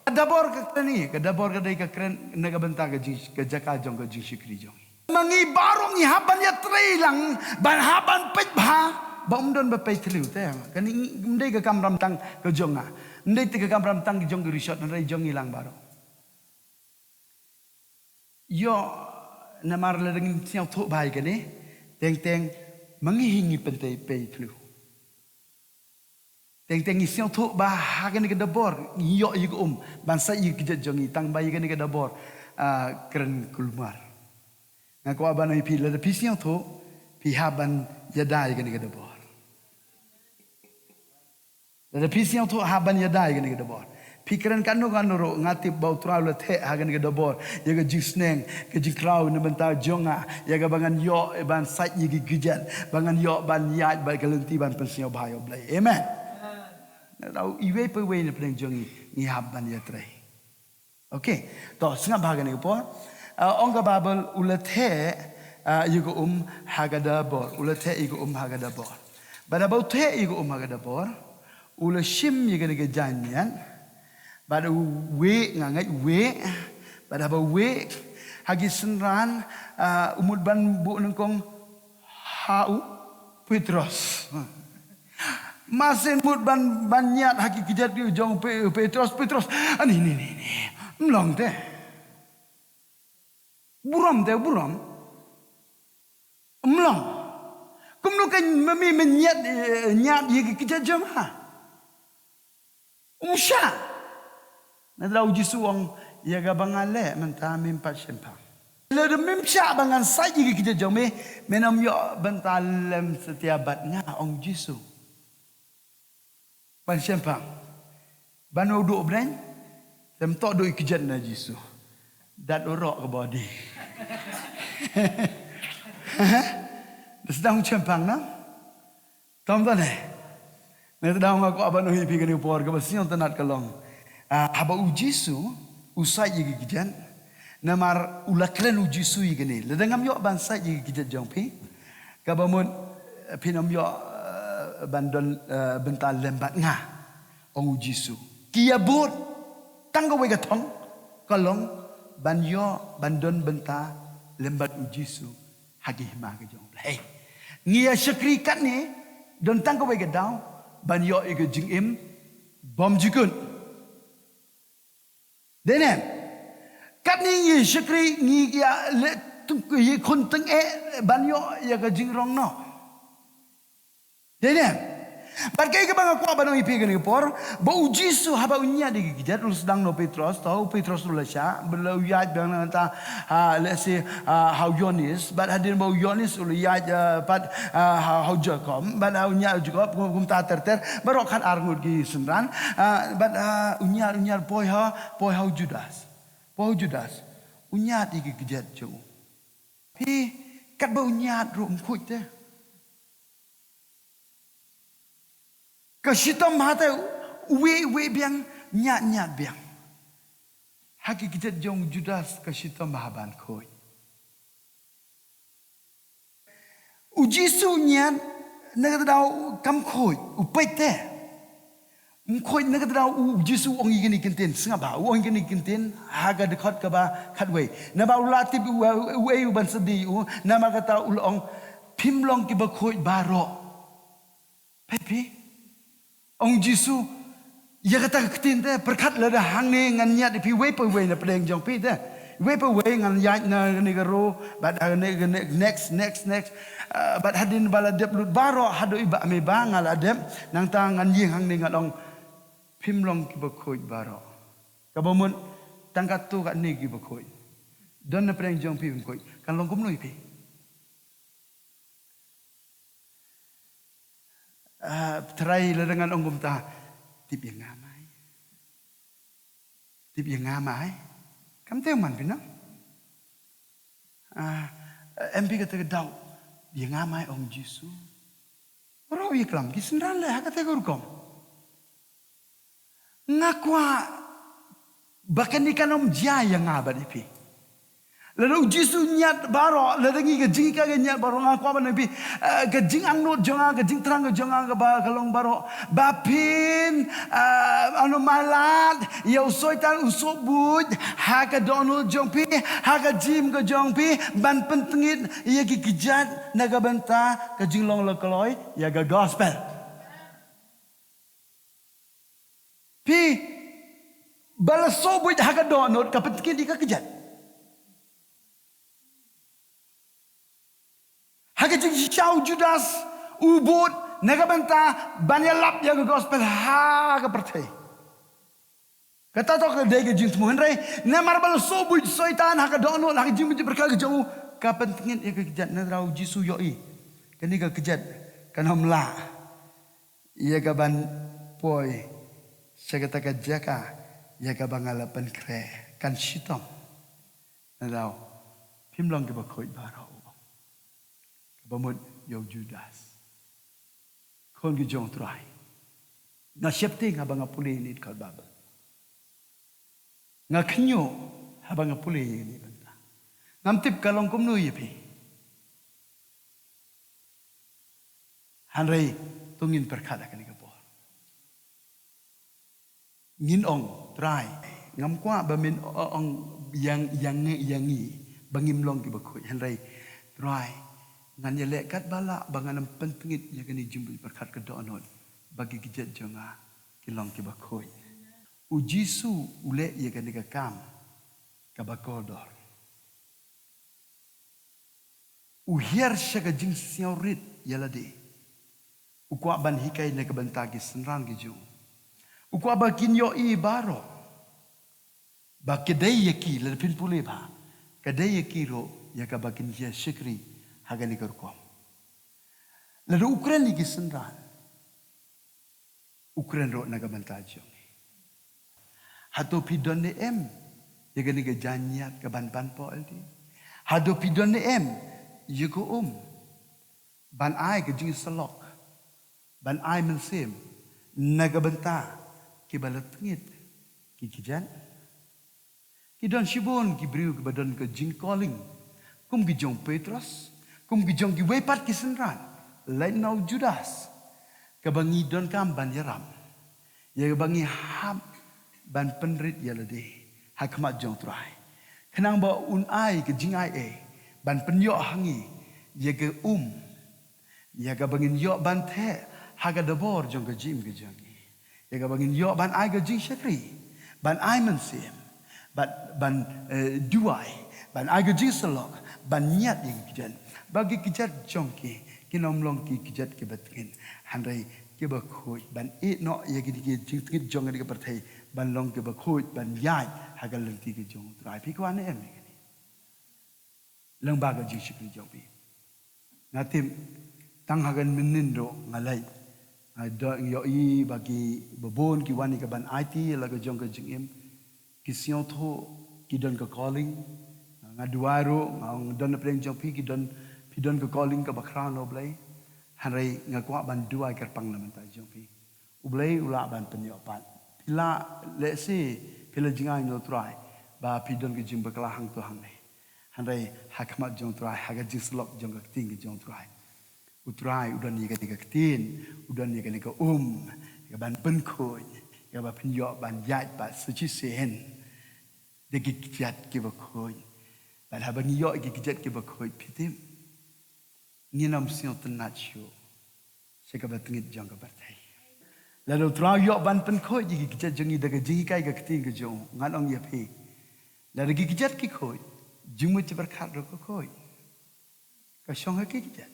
Ka dabor ka kren hi, ka dabor ka dei ka kren na ka bynta ka jing, ka jaka jong ka jingshakri jong ngi. Ma ngi baroh ngi hap ban ïatrei lang, ban hap ban peit bha, ba ym don ba pei thliew te. Kane ym dei ka kamram tang ka jong nga. Ym dei te ka kamram tang ka jong ka rishot, hynrei jong ngi lang baroh. Ïoh, namar lada ngim sngewthuh bha ïa kane, teng teng ma ngi hi ngi pyntei pei thliew. Teng teng ngi sngewthuh ba ha kane ka dabor ngi ïoh ïa ka um ban sait ïa ka kjat jong ngi, tang ba ïa kane ka dabor, ah, kren kulmar. Nga kwah ban ong ïa phi, lada phi sngewthuh, phi hap ban ïada ïa kane ka dabor. Lada phi sngewthuh, hap ban ïada ïa kane ka dabor. Phi kren kano kano ruh, nga tip ba U Trai u la theh ha kane ka dabor ïa ka jingsneng, ka jingkraw na bynta jong nga, ïa kaba ngan ïoh ban sait ïa ki kjat, ba ngan ïoh ban ïaid bad ka lynti ban pynsngewbha ïa U Blei. Amen. Nangta iwei pa iwei na pdeng jong ngi, ngi hap ban ïatrei. Okay. To, sngap bha kane ka por. Ah, ong ka Baibl, u la theh, ah, ïa ka um ha ka dabor. U la theh ïa ka um ha ka dabor. Bad haba u theh ïa ka um ha ka dabor, u la shim ïa kane ka jaiñmiet. Bad u wieh, nga ngeit u wieh. Bad haba u wieh, ha ki synran, ah, u mut ban buh nyngkong ha u Petros. Masen mut ban, ban ñiad ha ki kjat jong Pe-, Petros, Petros. Ani, ni, ni, ni. Ym long te. Burom te, burom. Ym long. Kumno ka mami mynñiad, eh, ñiad ïa ki kjat jong ha. Um shah. Nangta u Jisu u ong, ïa kaba nga leh mynta mem pat shemphang. Lada mem shah ba ngan sait ïa ki kjat jong me, men ym ïoh bynta lem satia bad nga, ong u Jisu. Ban shemphang. Ban u duh bneng, tem toh duh ïa ki kjat na Jisu. Dat u roh ka body. Da sdang shemphang na. Tom tane. Nangta nga kwah ban ong ïa phi kane ka por kaba sngewtynnat ka long. Ah, haba u Jisu u sait ïa ki kjat. Namar u la kren u Jisu ïa kane. Lada ngam ïoh ban sait ïa ki kjat jong phi, kaba mut, eh, phin ym ïoh, eh, ban don, eh, bynta lem bad nga. Ong u Jisu. Ki ïa bud tang kawei ka thong, ka long ban ïoh ban don bynta lem bad u Jisu ha ki hima ka jong U Blei. Ngi ïa shakri katne, don tang kawei ka daw ban ïoh ïa ka jingim bymjukut. Dei ne? Katne ngi ïa shakri, ngi ïa leh tung, ïa khun tyngeh ban ïoh ïa ka jingrong noh. Dei ne? Bad kaei kaba nga kwah ban ong ïa phi kane ka por, ba u Jisu haba u ñiad ïa ki kjat, u la sdang na u Petros, to u Petros u la shah, bad la u ïaid biang nangta, ha, let's say, ha, ha u Ïoannis, bad hadien ba u Ïoannis u la ïaid, ah, pat, ah, ha, ha u Jakob, bad ha u ñiad u Jakob, kum, kumta ter ter, baroh khatar ngut ki synran, ah, bad, ah, u ñiad, u ñiad poi ha, poi ha u Judas. Poi ha u Judas. U ñiad ïa ki kjat jong u. Phi, katba u ñiad ruh um khuid te. Ka shitom ha te, uwei, uwei biang, ñiad, ñiad biang. Ha ki kjat jong u Judas ka shitom ha ban khuid. U Jisu ñiad, na kata daw kam khuid, u peit te. Um khuid na kata daw u Jisu u ong ïa kine ki ktien, sngap bha, u ong ïa kine ki ktien, ha ka dkhot kaba khatwei. Naba u la tip u, u, uei u ban sdie u, namar kata u la ong, phim long kiba khuid baroh. Peit phi. Ong Jisu, ïa kata ka ktien te, pyrkhat lada hangne ngan ñiad ïa phi wei pa wei na pdeng jong phi te. Wei pa wei ngan ïaid na kane ka row, bad ha kane ka ne-, next, next, next. Ah, bad hadien ba la dep lut baroh, haduh ba me ba nga la dep, nangta ngan ïeng hangne ngan ong, phim long kiba khuid baroh. Kaba mut, tang katto katne kiba khuid. Don na pdeng jong phi phim khuid. Kan long kumno ïa phi. Ah, trai lada ngan ong kumta, tip ïa nga mai. Tip ïa nga mai. Kam teng man phi nang. Ah, em phi kata ka daw. Ïa nga mai ong Jisu. Baroh ïaklam, ki synran leh ha kata ka rukom. Nga kwah ba kane kan ym jia ïa nga bad ïa phi. Lada u Jisu ñiad baroh, lada ngi ka jinghikai ka ñiad baroh, nga kwah ban ong ïa phi, eh, ka jingangnud jong nga, ka jingthrang ka jong nga kaba ka long baroh, ba phin, eh, ano mylad ïa u Soitan u sohbuit ha ka dohnud jong phi, ha ka jingim ka jong phi, ban pyntngit ïa ki kjat na ka bynta ka jinglong la kloi ïa ka gospel. Phi, ba la sohbuit ha ka dohnud, ka pyntngit ïa ka kjat. Ha ka jingshisha u Judas u bud na ka bynta ban ïalap ïa ka gospel ha ka pyrthei. Kata to ka dei ka jingthmu, hynrei namar ba la sohbuit Soitan ha ka dohnud, ha ka jingpyrkhat ka jong u, ka pyntngit ïa ka kjat. Nangta u Jisu ïohi kane ka kjat kan ym lah ïa ka ban poi sha kata ka jaka ïa kaba nga la pynkhreh, kan shitom. Nangta phim long kiba khuid baroh, kaba mut ïa u Judas. Khun ki jong u Trai, nga sheptieng haba nga pule ïa ine i dkhot Baibl. Nga khynñiuh haba nga pule ïa ine i bynta. Ngam tip ka long kumno ïa phi. Hynrei to ngin pyrkhat ha kane ka por. Ngin ong, Trai, ngam kwah ba men o-, ong ïa, ïa ngi, ïa ngi ba ngim long kiba khuid. Hynrei, Trai, ngan ïaleh katba lah ba ngan ym pyntngit ïa kane ka jingpyrkhat ka dohnud ba ki kjat jong nga ki long kiba khuid. U Jisu u leh ïa kane ka kam kaba kordor. U hiar sha ka jingsngewrit ïa lade. U kwah ban hikai na ka bynta ki synran ki jong u. U kwah ba kin ïohi baroh ba ka dei ïa ki, lada phin pule bha, ka dei ïa ki ruh ïa kaba kin ïa shakri ha kane ka rukom. Lada u kren ïa ki synran, u kren ruh na ka bynta jong ngi. Hato phi don ne em ïa kane ka jingñiad ka ban ban poh ïa lade? Hato phi don ne em ïa ka um ban ai ka jingsyllok, ban ai mynsiem na ka bynta kiba la tngit ki kjat? Ki don shibun ki briew kiba don ka jingcalling, kum ki jong u Petros, kum ki jong kiwei pat ki synran, lait na u Judas, kaba ngi donkam ban ïarap, ïa kaba ngi hap ban pynrit ïa lade ha khmat jong u Trai, khnang ba un ai ka jingaiei ban pynïoh ha ngi ïa ka um, ïa kaba ngin ïoh ban theh ha ka dabor jong ka jingim ka jong ngi, ïa kaba ngin ïoh ban ai ka jingshakri, ban ai mynsiem, ban, ban, eh, duwai, ban ai ka jingsyllok, ban ñiad ïa ki kjat, ba ki kjat jong ki kin ym long ki kjat kiba tngit, hynrei kiba khuid, ban ïehnoh ïa ki, ki jingtngit jong ka pyrthei, ban long kiba khuid, ban ïaid ha ka lynti ka jong u Trai. Phi kwah ne em ïa kane? Lyngba ka jingshakri jong phi. Nga tip, tang ha kane mynnin ruh nga leit, nga da ïohi ba ki babun ki wan ïa ka ban aiti ïa la ka jong ka jingim. Ki sngewthuh ki don ka calling. Nga duwai ruh, nga ong don na pdeng jong phi ki don, phi don ka calling kaba khraw na U Blei. Hynrei nga kwah ban duwai kyrpang na bynta jong phi. U Blei u lah ban pynïoh pat. Phi lah lehse phi la jngai na U Trai ba phi don ka jingbakla hangto hangne. Hynrei ha khmat jong U Trai, ha ka jingsyllok jong ka ktien ka jong U Trai, U Trai u don ïa kane ka ktien, u don ïa kane ka um, ïa ka ban pynkhuid, ïa ka ba phin ïoh ban ïaid pat sa shisien da ki kjat kiba khuid. Bad haba ngi ïoh ïa ki kjat kiba khuid, phi tip, ngin ym sngewtynnat shuh sha kaba tngit jong ka pyrthei. Lada U Trai u ïoh ban pynkhuid ïa ki kjat jong ngi da ka jinghikai ka ktien ka jong u, ngan ong ïa phi, lada ki kjat ki khuid, jingmut jingpyrkhat ruh ka khuid. Ka shong ha ki kjat.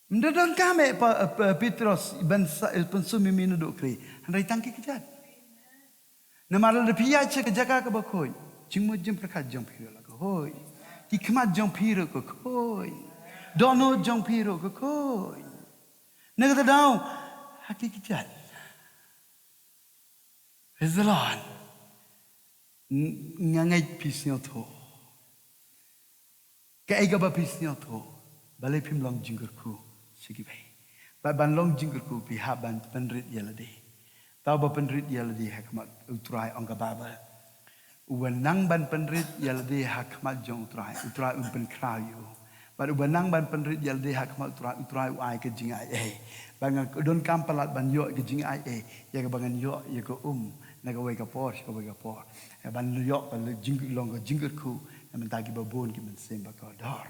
Ym da donkam eh pa, pa Petros ban sa, eh, pynsum ïa me naduh khlieh. Hynrei tang ki kjat. Namar lada phi ïaid sha ka jaka kaba khuid, jingmut jingpyrkhat jong phi ruh la khuid. Ki khmat jong phi ruh ka khuid. Dohnud jong phi ruh ka khuid. Na kata ka daw, ha ki kjat. Praise the Lord. Ng-, nga ngeit phi sngewthuh. Kaei kaba phi sngewthuh, balei phim long jingkyrkhu sha kiwei? Bad ban long jingkyrkhu phi hap ban pynrit ïa lade. Tau ba pynrit ïa lade ha khmat U Trai, ong ka Baibl. Uba nang ban pynrit ïa lade ha khmat jong U Trai, U Trai un pynkhraw ïa u. Bad uba nang ban pynrit ïa lade ha khmat U Trai, U Trai u ai ka jingaiei. Bad nga donkam palat ban ïoh ka jingaiei ïa kaba ngan ïoh ïa ka um na kawei ka por sha kawei ka por. Ïa ban ïoh ka jing, long ka jingkyrkhu na bynta kiba bun ki mynsiem ba kordor.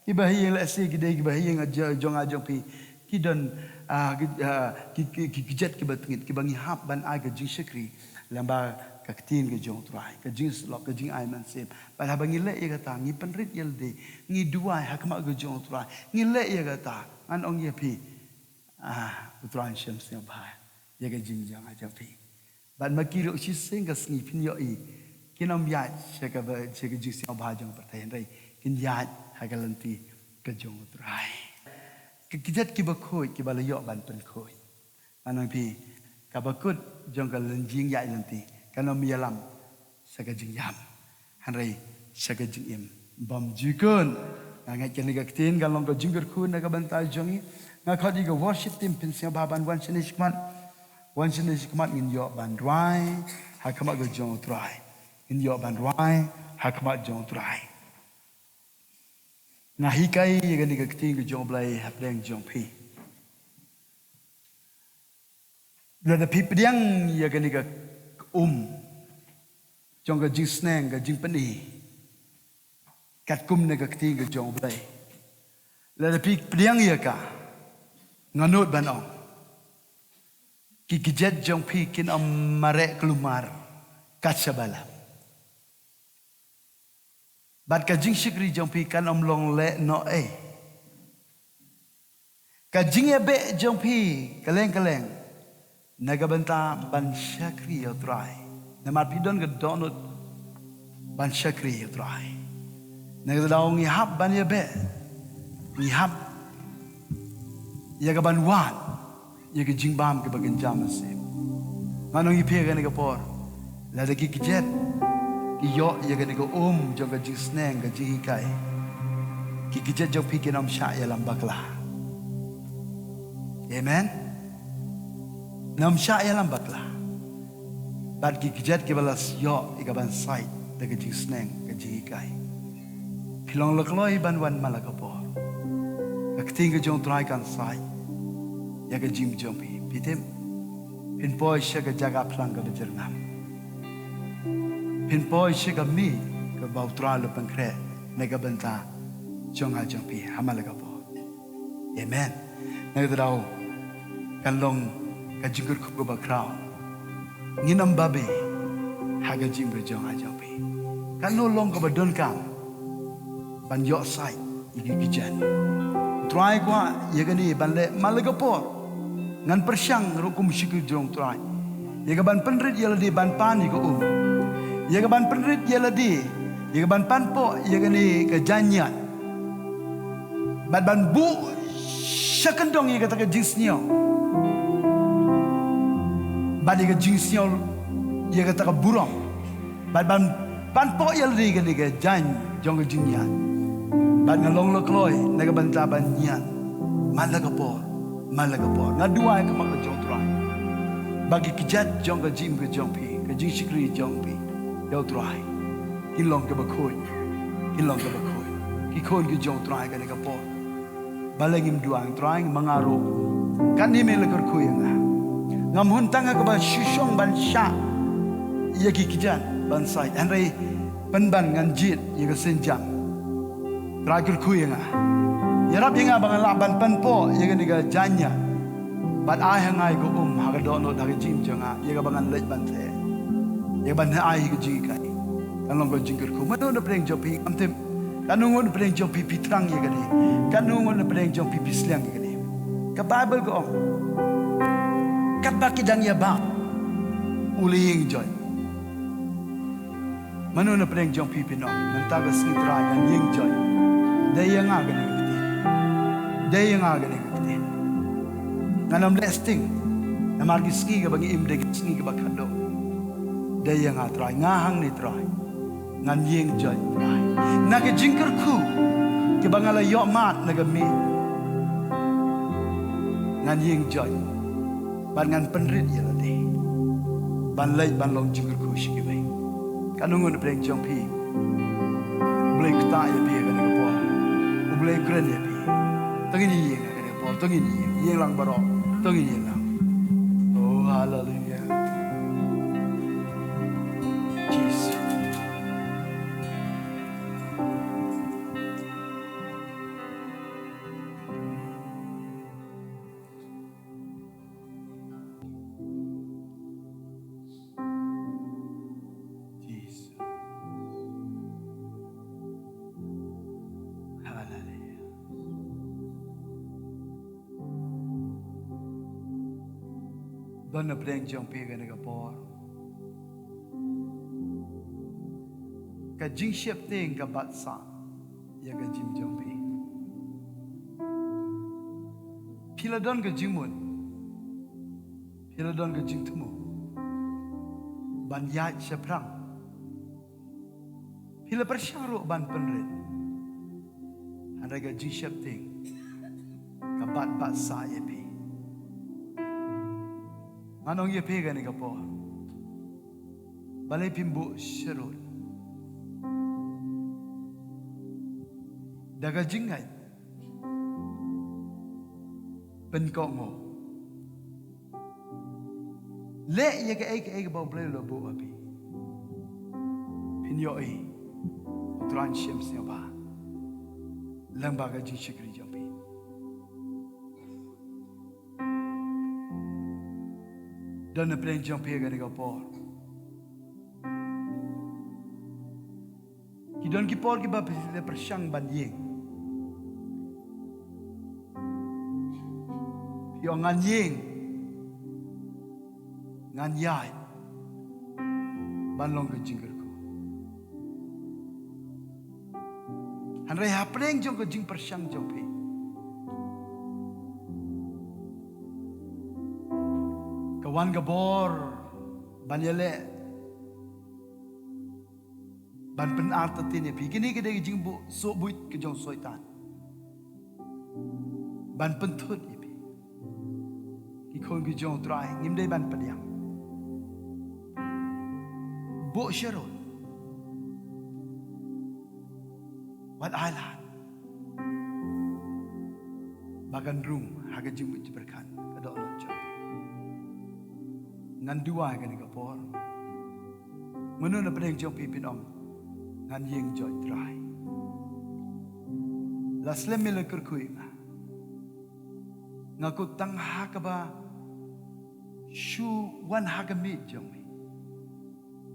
Kiba ha ïing lehse ki dei kiba ha ïing jong nga jong phi. Ki don, ah, ki, ah, ki, ki, ki kjat kiba tngit kiba ngi hap ban ai ka jingshakri lyngba ka ktien ka jong U Trai, ka jingsyllok, ka jingai mynsiem. Bad haba ngi leh ïa kata, ngi pynrit ïa lade, ngi duwai ha khmat ka jong U Trai, ngi leh ïa kata, ngan ong ïa phi, ah, U Trai un shem sngewbha ïa ka jingïaid jong phi. Bad ma ki ruh shisien ka sngi phin ïohi kin ym ïaid sha kaba, sha ka jingsngewbha jong pyrthei, hynrei kin ïaid ha ka lynti ka jong U Trai. Ki kjat kiba khuid kiba la ïoh ban pynkhuid. Ngan ong phi, kaba kut jong ka lynti, jingïaid lynti kan ym ïalam sha ka jingïam, hynrei sha ka jingim bymjukut. Nga ngeit kane ka ktien kan long ka jingkyrkhu na ka bynta jong ngi. Nga khot ïa ka worship team phin sngewbha ban wan shane shakhmat. Wan shane shakhmat, ngin ïoh ban rwai ha khmat ka jong U Trai. Ngin ïoh ban rwai ha khmat jong U Trai. Nga hikai ïa kane ka ktien ka jong U Blei hapdeng jong phi. Lada phi pdiang ïa kane ka um jong ka jingsneng, ka jingpyni, katkum na ka ktien ka jong U Blei, lada phi pdiang ïa ka, nga nud ban ong, ki kjat jong phi kin ym mareh kulmar kat shaba lam. Bad ka jingshakri jong phi kan ym long lehnohei. Ka jingïabeh jong phi kylleng kylleng na ka bynta ban shakri ïa U Trai. Namar phi don ka dohnud ban shakri ïa U Trai. Na kata ka daw ngi hap ban ïabeh, ngi hap ïa ka ban wad ïa ka jingbam kaba kynja mynsiem. Ngan ong ïa phi ha kane ka por, lada ki kjat ki ïoh ïa kane ka um jong ka jingsneng, ka jinghikai, ki kjat jong phi kin ym shah ïalam bakla. Amen. Kin ym shah ïalam bakla. Bad ki kjat kiba la ïoh ïa ka ban sait da ka jingsneng, ka jinghikai, phi long la kloi ban wan man la ka por. Ka ktien ka jong U Trai kan sait ïa ka jingim jong phi. Phi tip, phin poi sha ka jaka phlang kaba jyrngam. Phin poi sha ka mih kaba U Trai u la pynkhreh na ka bynta jong nga jong phi ha man la ka por. Amen. Na kata daw kan long ka jingkyrkhu kaba khraw. Ngin ym babe ha ka jingim ka jong nga jong phi. Kan long kaba donkam ban ïoh sait ïa ki kjat. U Trai u kwah ïa kane ban leh man la ka por. Ngan pyrshang ruh kum u shakri jong U Trai ïa ka ban pynrit ïa lade ban pan ïa ka um, ïa ka ban pynrit ïa lade ïa ka ban pan poh ïa kane ka jaiñia, bad ban buh sha kyndong ïa kata ka jingsngew, bad ïa ka jingsngew, ïa kata ka burom, bad ban pan poh ïa lade ïa kane ka jaiñ jong ka jingñiad. Bad nga long la kloi na ka bynta ban ñiad man la ka por, man la ka por. Nga duwai ha khmat ka jong U Trai ba ki kjat jong ka jingim ka jong phi, ka jingshakri jong phi ïa U Trai, kin long kaba khuid, kin long kaba khuid. Ki khun ki jong U Trai ha kane ka por, balei ngim duwai? Trai, ma nga ruh katne me la kyrkhu ïa nga. Ngam hun tang ha kaba shu shong ban shah ïa ki kjat ban sait, hynrei pynban ngan jied ïa ka sienjam. Trai, kyrkhu ïa nga, ïarap ïa nga ba ngan lah ban pan poh ïa kane ka jaiñia, bad ai ha nga ïa ka um ha ka dohnud ha ka jingim jong nga ïa kaba ngan leit ban theh, ïa ka ban ai ha ka jinghikai. Kan long ka jingkyrkhu. Mano na pdeng jong phi, ngam tip, katno ngut na pdeng jong phi phi thrang ïa kane, katno ngut na pdeng jong phi phi sliang ïa kane. Ka Baibl ka ong, katba ki dang ïa bam, u la ïeng joit. Mano na pdeng jong phi phin ong, mynta ka sngi Trai ngan ïeng joit. Dei ïa nga kane ka ktien. Dei ïa nga kane ka ktien. Ngan ym leh sting. Namar ki sngi kiba ngi im dei ki sngi kiba khadduh. Dei ïa nga Trai, nga hangne Trai. Ngan ïeng joit Trai. Na ka jingkyrkhu kiba nga la ïoh mad na ka miet, Ngan ïeng joit. Bad ngan pynrit ïa lade ban leit ban long jingkyrkhu sha kiwei. Katno ngut na pdeng jong phi U Blei u ktah ïa phi ha kane ka por? U Blei u kren ïa phi. To ngin ïeng ha kane ka por, to ngin ïeng, ïeng lang baroh, to ngin ïeng lang. Oh, haleluya. Jesus. Jesus. Haleluya. Don na pdeng jong phi kane ka por ka jingsheptieng ka bat sah ïa ka jingim jong phi. Phi la don ka jingmut, phi la don ka jingthmu ban ïaid shaphrang. Phi la pyrshang ruh ban pynrit, hynrei ka jingsheptieng ka bat bat sah ïa phi. Ngan ong ïa phi kane ka por, balei phim buh sharud da ka jingngeit? Pynkohnguh. Leh ïa kaei kaei kaba U Blei u la buh ha phi. Phin ïohi U Trai un shem sngewbha lyngba ka jingshakri jong phi. Don na pdeng jong phi kane ka por ki don ki por kiba phi la pyrshang ban ïeng. Phi ong ngan ïeng, ngan ïaid ban long ka jingkyrkhu. Hynrei hapdeng jong ka jingpyrshang jong phi ka wan ka bor ban ïaleh ban pynartatien ïa phi. Kine ki dei ki jingbuh sohbuit ki jong Soitan ban pynthut ïa phi. Ki khun ki jong U Trai, ngim dei ban pdiang. Buh sharud. Wat ai lad ba kan rung ha ka jingmut jingpyrkhat ka dohnud jong phi. Ngan duwai kane ka por. Mano na pdeng jong phi phin ong, ngan ïeng joit Trai. La slem me la kyrkhu ïa nga. Nga kut tang ha kaba shu wan ha ka miej jong me.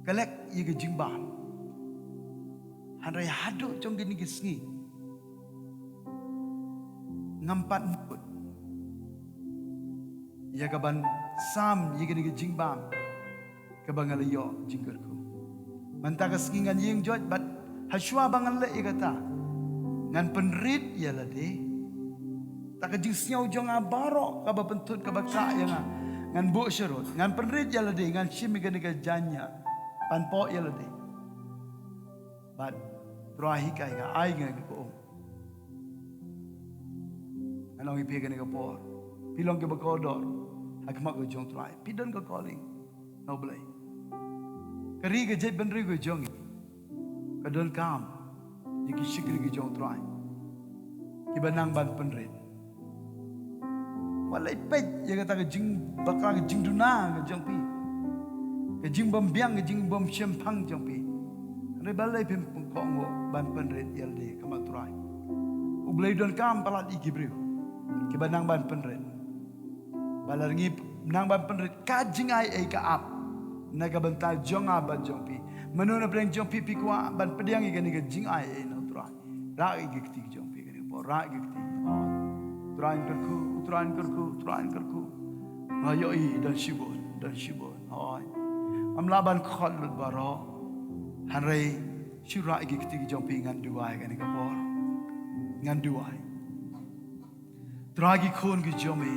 Ka lek ïa ka jingbam. Hynrei haduh jong kine ki sngi ngam pat mut ïa ka ban sam ïa kane ka jingbam kaba nga la ïoh jingkyrkhu. Mynta ka sngi ngan ïeng joit bad hashwa ba ngan leh ïa kata ngan pynrit ïa lade. Ta ka jingsngew jong nga baroh kaba pynthut kaba kah ïa nga, ngan buh sharud, ngan pynrit ïa lade, ngan shim ïa kane ka jaiñia ban pok ïa lade. Bad Trai hikai nga, ai nga kaba um. Ngan ong ïa phi kane ka por, phi long kiba kordor ha khmat ka jong Trai. Phi don ka calling na U Blei. Ka ri ka jaitbynriew ka jong ngi ka donkam ïa ki shakri ki jong Trai kiba nang ban pynrit. Wat leh peit ïa kata ka jingbakla, ka jingduna ka jong phi, ka jingbym biang, ka jingbym shemphang jong phi. Hynrei balei phim pynkohnguh ban pynrit ïa lade ha khmat Trai? U Blei u donkam palat ïa ki briew kiba nang ban pynrit. Ba lada ngi nang ban pynrit, ka jingai ei ka ap na ka bynta jong nga bad jong phi. Mano na pdeng jong phi phi kwah ban pdiang ïa kane ka jingai ei na U Trai? Rah ïa ki kti ki jong phi kane ka por, rah ïa ki kti. Hooid. Trai, ngan kyrkhu, Trai, ngan kyrkhu, Trai, ngan kyrkhu. Nga ïohi don shibun, don shibun. Hooid. Ngam lah ban khot lut baroh. Hynrei shu rah ïa ki kti ki jong phi, ngan duwai kane ka por. Ngan duwai. Trai, ki khun ki jong me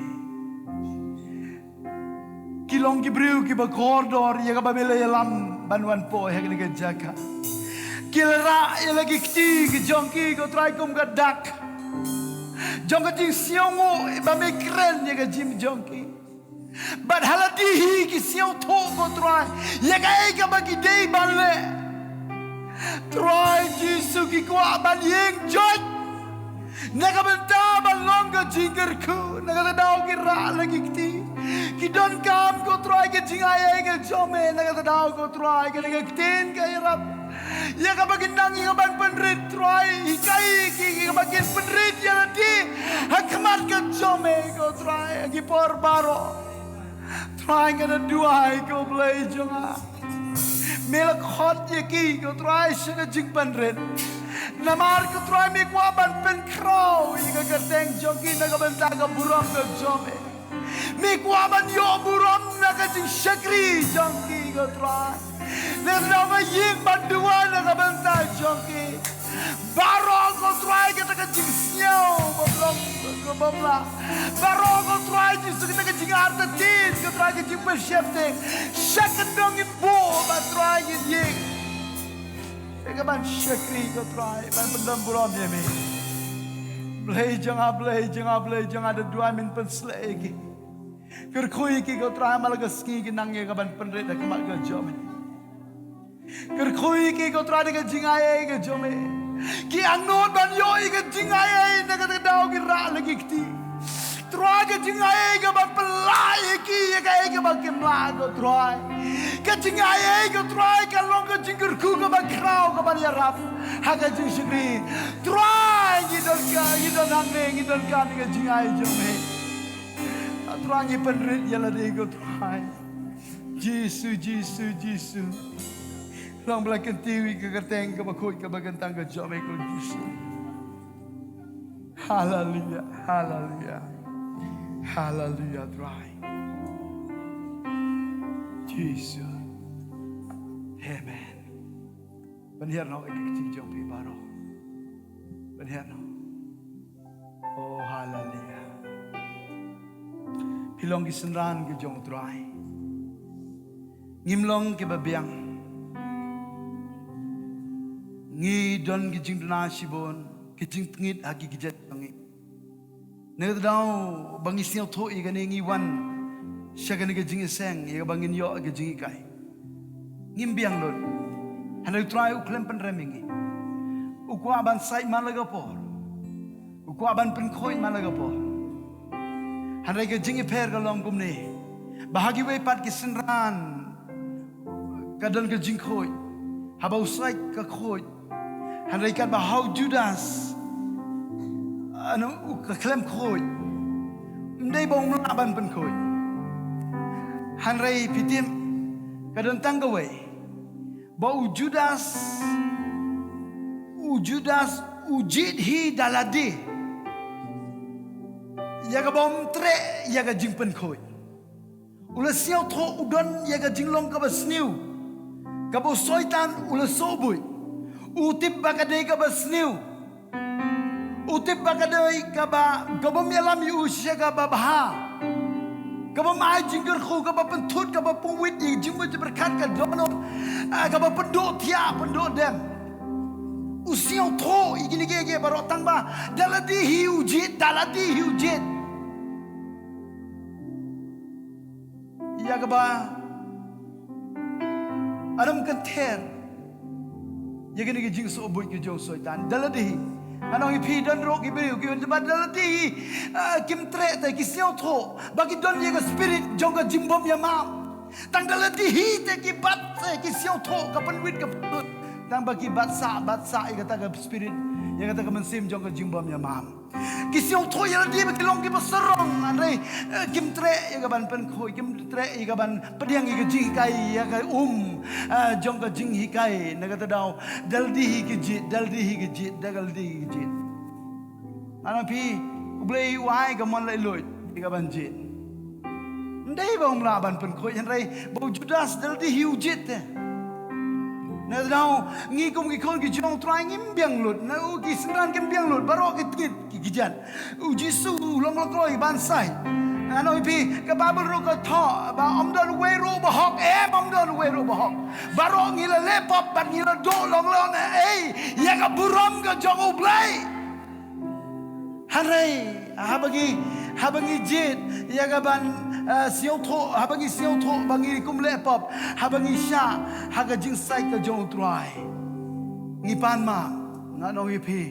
ki long ki briew kiba kordor ïa kaba me la ïalam ban wan poi ha kane ka jaka. Ki la rah ïa la ki kti ki jong ki, ko Trai, kum ka dak. jong ka jingsngewnguh ba me kren ïa ka jingim jong ki. Bad ha lade hi ki sngewthuh, ko Trai, ïa kaei kaba ki dei ban leh. Trai Jisu, ki kwah ban ïeng joit na ka bynta ban long ka jingkyrkhu. Na kata ka daw ki rah la ki kti, ki donkam, ko Trai, ka jingaiei ka jong me. Na kata ka daw, ko Trai, kane ka ktien ka ïarap ïa kaba kin nang ïa ka ban pynrit, Trai, hikai ki ïa kaba kin pynrit ïa lade ha khmat ka jong me, ko Trai, ha ki por baroh. Trai, nga da duwai, ko Blei jong nga, me la khot ïa ki, ko Trai, sha ka jingpynrit. Namar, ko Trai, me kwah ban pynkhraw ïa ka kyrteng jong ki na ka bynta ka burom ka jong me. Me kwah ban ïoh burom na ka jingshakri jong ki, ko Trai. Na kata ka daw nga ïeng ban duwai na ka bynta jong ki baroh, ko Trai, kata ka jingsngew bym long, bym lah. Baroh, ko Trai Jisu, kata ka jingartatien, ko Trai, ka jingpynsheptieng. Sha ka dong ngin buh, ba Trai, ngin ïeng ïa ka ban shakri, ko Trai, ban pyndon burom ïa me. Blei jong nga, Blei jong nga, Blei jong nga, da duwai men pynsleh ïa ki. Kyrkhu ïa ki, ko Trai, man la ka sngi ki nang ïa ka ban pynrit ha khmat ka jong me. Kyrkhu ïa ki, ko Trai, da ka jingaiei ka jong me. Ki angnud ban ïoh ïa ka jingaiei, na kata ka daw ki rah la ki kti. Trai, ka jingaiei ka ban pynlah ïa ki ïa kaei kaba kim lah, ko Trai. Ka jingaiei, ko Trai, ka long ka jingkyrkhu kaba khraw, ka ban ïarap ha ka jingshakri. Trai, ngi donkam, ngi don hangne, ngi donkam ïa ka jingaiei jong me. Trai, ngi pynrit ïa lade, ko Trai. Jisu, Jisu, Jisu. Long ba la kyntiew ïa ka kyrteng kaba khuid kaba kyntang ka jong me, ko Jisu. Haleluya, haleluya. Haleluya, Trai Jisu. Amen. Pynhiar noh ïa ka kti jong phi baroh. Pynhiar noh. Oh, haleluya. Phi long ki synran ki jong u Trai. Ngim long kiba biang. Ngi don ki jingduna shibun, ki jingtngit ha ki kjat jong ngi. Na kata ka daw ba ngi sngewthuh ïa kane, ngi wan sha kane ka jingïaseng ïa kaba ngin ïoh ka jinghikai. Ngim biang lut. Hynrei u Trai u khlem pynrem ïa ngi. U kwah ban sait man la ka por. U kwah ban pynkhuid man la ka por. Hynrei ka jingïapher ka long kumne, ba ha kiwei pat ki synran ka don ka jingkhuid, haba u sait ka khuid. Hynrei katba ha u Judas, ano, u ka khlem khuid, ym dei ba um lah ban pynkhuid. Hynrei phi tip, ka don tang kawei, ba u Judas, u Judas u jied hi da lade ïa kaba um treh ïa ka jingpynkhuid. U la sngewthuh u don ïa ka jinglong kaba sniew, kaba u Soitan u la sohbuit. U tip ba ka dei kaba sniew. U tip ba ka dei kaba, kabym ïalam ïa u sha kaba bha, kabym ai jingkyrkhu, kaba pynthut, kaba pynwit ïa ka jingmut jingpyrkhat, ka dohnud, ah, kaba pynduh thiah pynduh dem. U sngewthuh ïa kine kiei kiei baroh, tang ba da lade hi u jied, da lade hi u jied ïa kaba, aram, kynther ïa kine ki jingsohbuit ki jong u Soitan da lade hi. Ngan ong ïa phi, don ruh ki briew ki ong ba da lade hi, ah, kim treh te, ki sngewthuh ba ki don ïa ka spirit jong ka jingbymïamap. Tang da lade hi te ki bat, te ki sngewthuh, ka pynwit ka pynthut. Tang ba ki bat sah, bat sah ïa kata ka spirit, ïa kata ka mynsiem jong ka jingbymïamap. Ki sngewthuh ïa lade ba ki long kiba sarong, hynrei, eh, kim treh ïa ka ban pynkhuid, kim treh ïa ka ban pdiang ïa ka jinghikai, ïa ka um, eh, jong ka jinghikai. Na kata ka daw da lade hi ki jied, da lade hi ki jied, da lade hi ki jied. Ngan ong ïa phi, U Blei u ai ka mon laitluid ïa ka ban jied. Ym dei ba um lah ban pynkhuid, hynrei ba u Judas da lade hi u jied te. Na kata ka daw ngi kum ki khun ki jong u Trai ngim biang lut, na u, ki synran kim biang lut, baroh ki tngit ki kjat. U Jisu u long la kloi ban sait. Ngan ong ïa phi, ka Baibl ruh ka thoh ba ym don uwei ruh ba hok, em, ym don uwei ruh ba hok. Baroh ngi la leh pop bad ngi la duh long long ei ïa ka burom ka jong U Blei. Hynrei haba ngi, haba ngi jied ïa ka ban, eh, sngewthuh, haba ngi sngewthuh ba ngi kum leh pop, haba ngi shah ha ka jingsait ka jong U Trai, ngi pan map. Ngan ong ïa phi,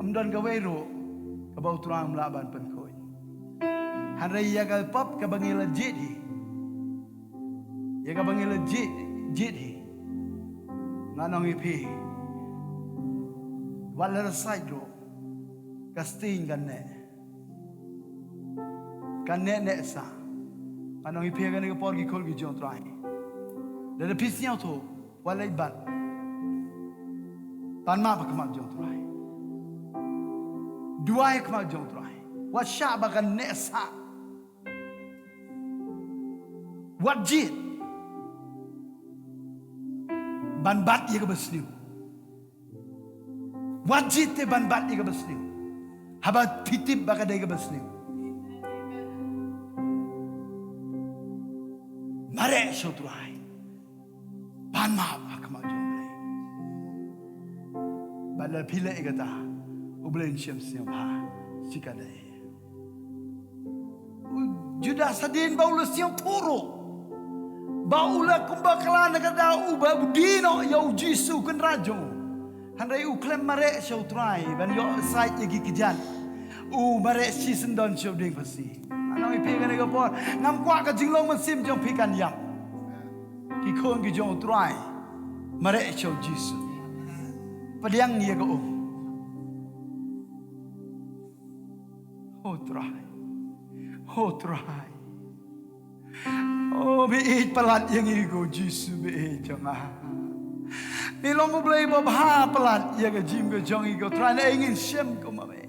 ym don kawei ruh kaba U Trai um lah ban pynkhuid. Hynrei ïa ka pop kaba ngi la jied hi, ïa kaba ngi la jied, jied hi, ngan ong ïa phi, wat la da sait ruh, ka sting kan neh, kan neh neh sa. Ngan ong ïa phi, ha kane ka por, ki khun ki jong U Trai, lada phi sngewthuh, wat leit bat, pan map ha khmat jong U Trai, duwai ha khmat jong U Trai, wat shah ba kan neh sa. Wat jied ban bat ïa kaba sniew. Wat jied te ban bat ïa kaba sniew, haba phi tip ba ka dei kaba sniew. Mareh sha U Trai, pan map ha khmat jong U Blei. Bad lada phi leh ïa kata, U Blei un shem sngewbha shikatdei. U Judas hadien ba u la sngewthuh ruh ba u la kum bakla na ka daw uba u die noh ïa U Jisu u Kynrad jong u, hynrei u khlem mareh sha U Trai ban ïoh sait ïa ki kjat. U mareh shisyndon sha u dieng phasi. Ngan ong ïa phi, ha kane ka por, ngam kwah ka jinglong mynsiem jong phi kan ïap. Ki khun ki jong U Trai, mareh sha U Jisu. Pdiang ïa ka um. O Trai, o Trai, o, me ïeit palat ïa ngi ko Jisu, me ïeit jong nga. Me long U Blei ba bha palat ïa ka jingim ka jong ngi ko Trai, naei ngin shem kum ma me.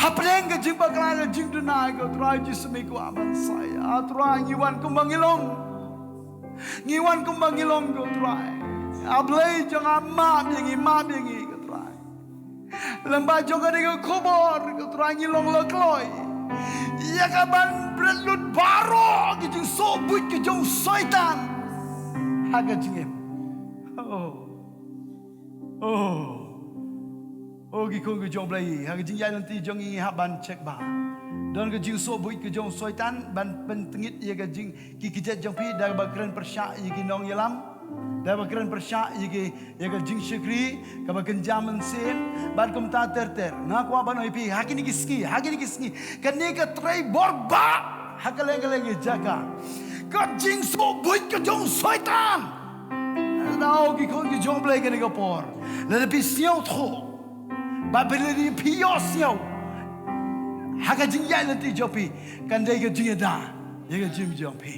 Hapdeng ka jingbakla, ka jingduna ko Trai Jisu, me kwah ban sait. A Trai, ngi wan kumba ngi long. Ngi wan kumba ngi long ko Trai. A Blei jong nga, map ïa ngi, map ïa ngi ko Trai. Lem bad jong kane ka khubor ko Trai, ngi long la kloi ïa ka ban bret lut baroh ki jingsoh buit ki jong Soitan ha ka jingim. Oh. Oh. Oh, ki khun ki jong U Blei, ha ka jingïaid lynti jong ngi, ngi hap ban check ba don ka jingsoh buit ki jong Soitan ban pyntngit ïa ka jing, ki kjat jong phi, da kaba kren pyrshah ïa ki nongïalam, da kaba kren pyrshah ïa ki, ïa ka jingshakri kaba kynja mynsiem, bad kumta ter ter. Nga kwah ban ong ïa phi, ha kine ki sngi, ha kine ki sngi, kane ka trei bor ba ha kylleng kylleng ki jaka, ka jingsoh buit ka jong Soitan. Nau ki khun ki jong U Blei, kane ka por, lada phi sngewthuh, ba phi lada phi ïohsngew ha ka jingïaid lynti jong phi, kan dei ka jingïada ïa ka jingim jong phi.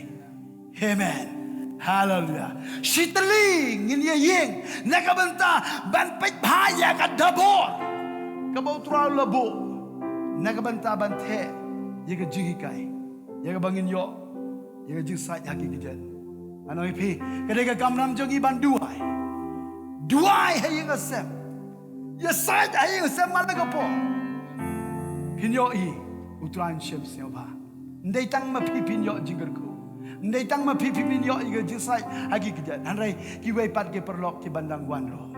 Amen. Haleluia. Shi tylli ngin ïa ïeng na ka bynta ban peit bha ïa ka dabor kaba U Trai u la buh na ka bynta ban theh ïa ka jinghikai, ïa kaba ngin ïoh ïa ka jingsait ha ki kjat. Ngan ong ïa phi, ka dei ka kamram jong ngi ban duwai. Duwai ha ïing ha sem. Ïa sait ha ïing ha sem man la ka por. Phin ïohi U Trai un shem sngewbha. Ym dei tang ma phi phin ïoh jingkyrkhu, ym dei tang ma phi phin ïoh ïa ka jingsait ha ki kjat, hynrei kiwei pat ki paralok ki ban dang wan ruh.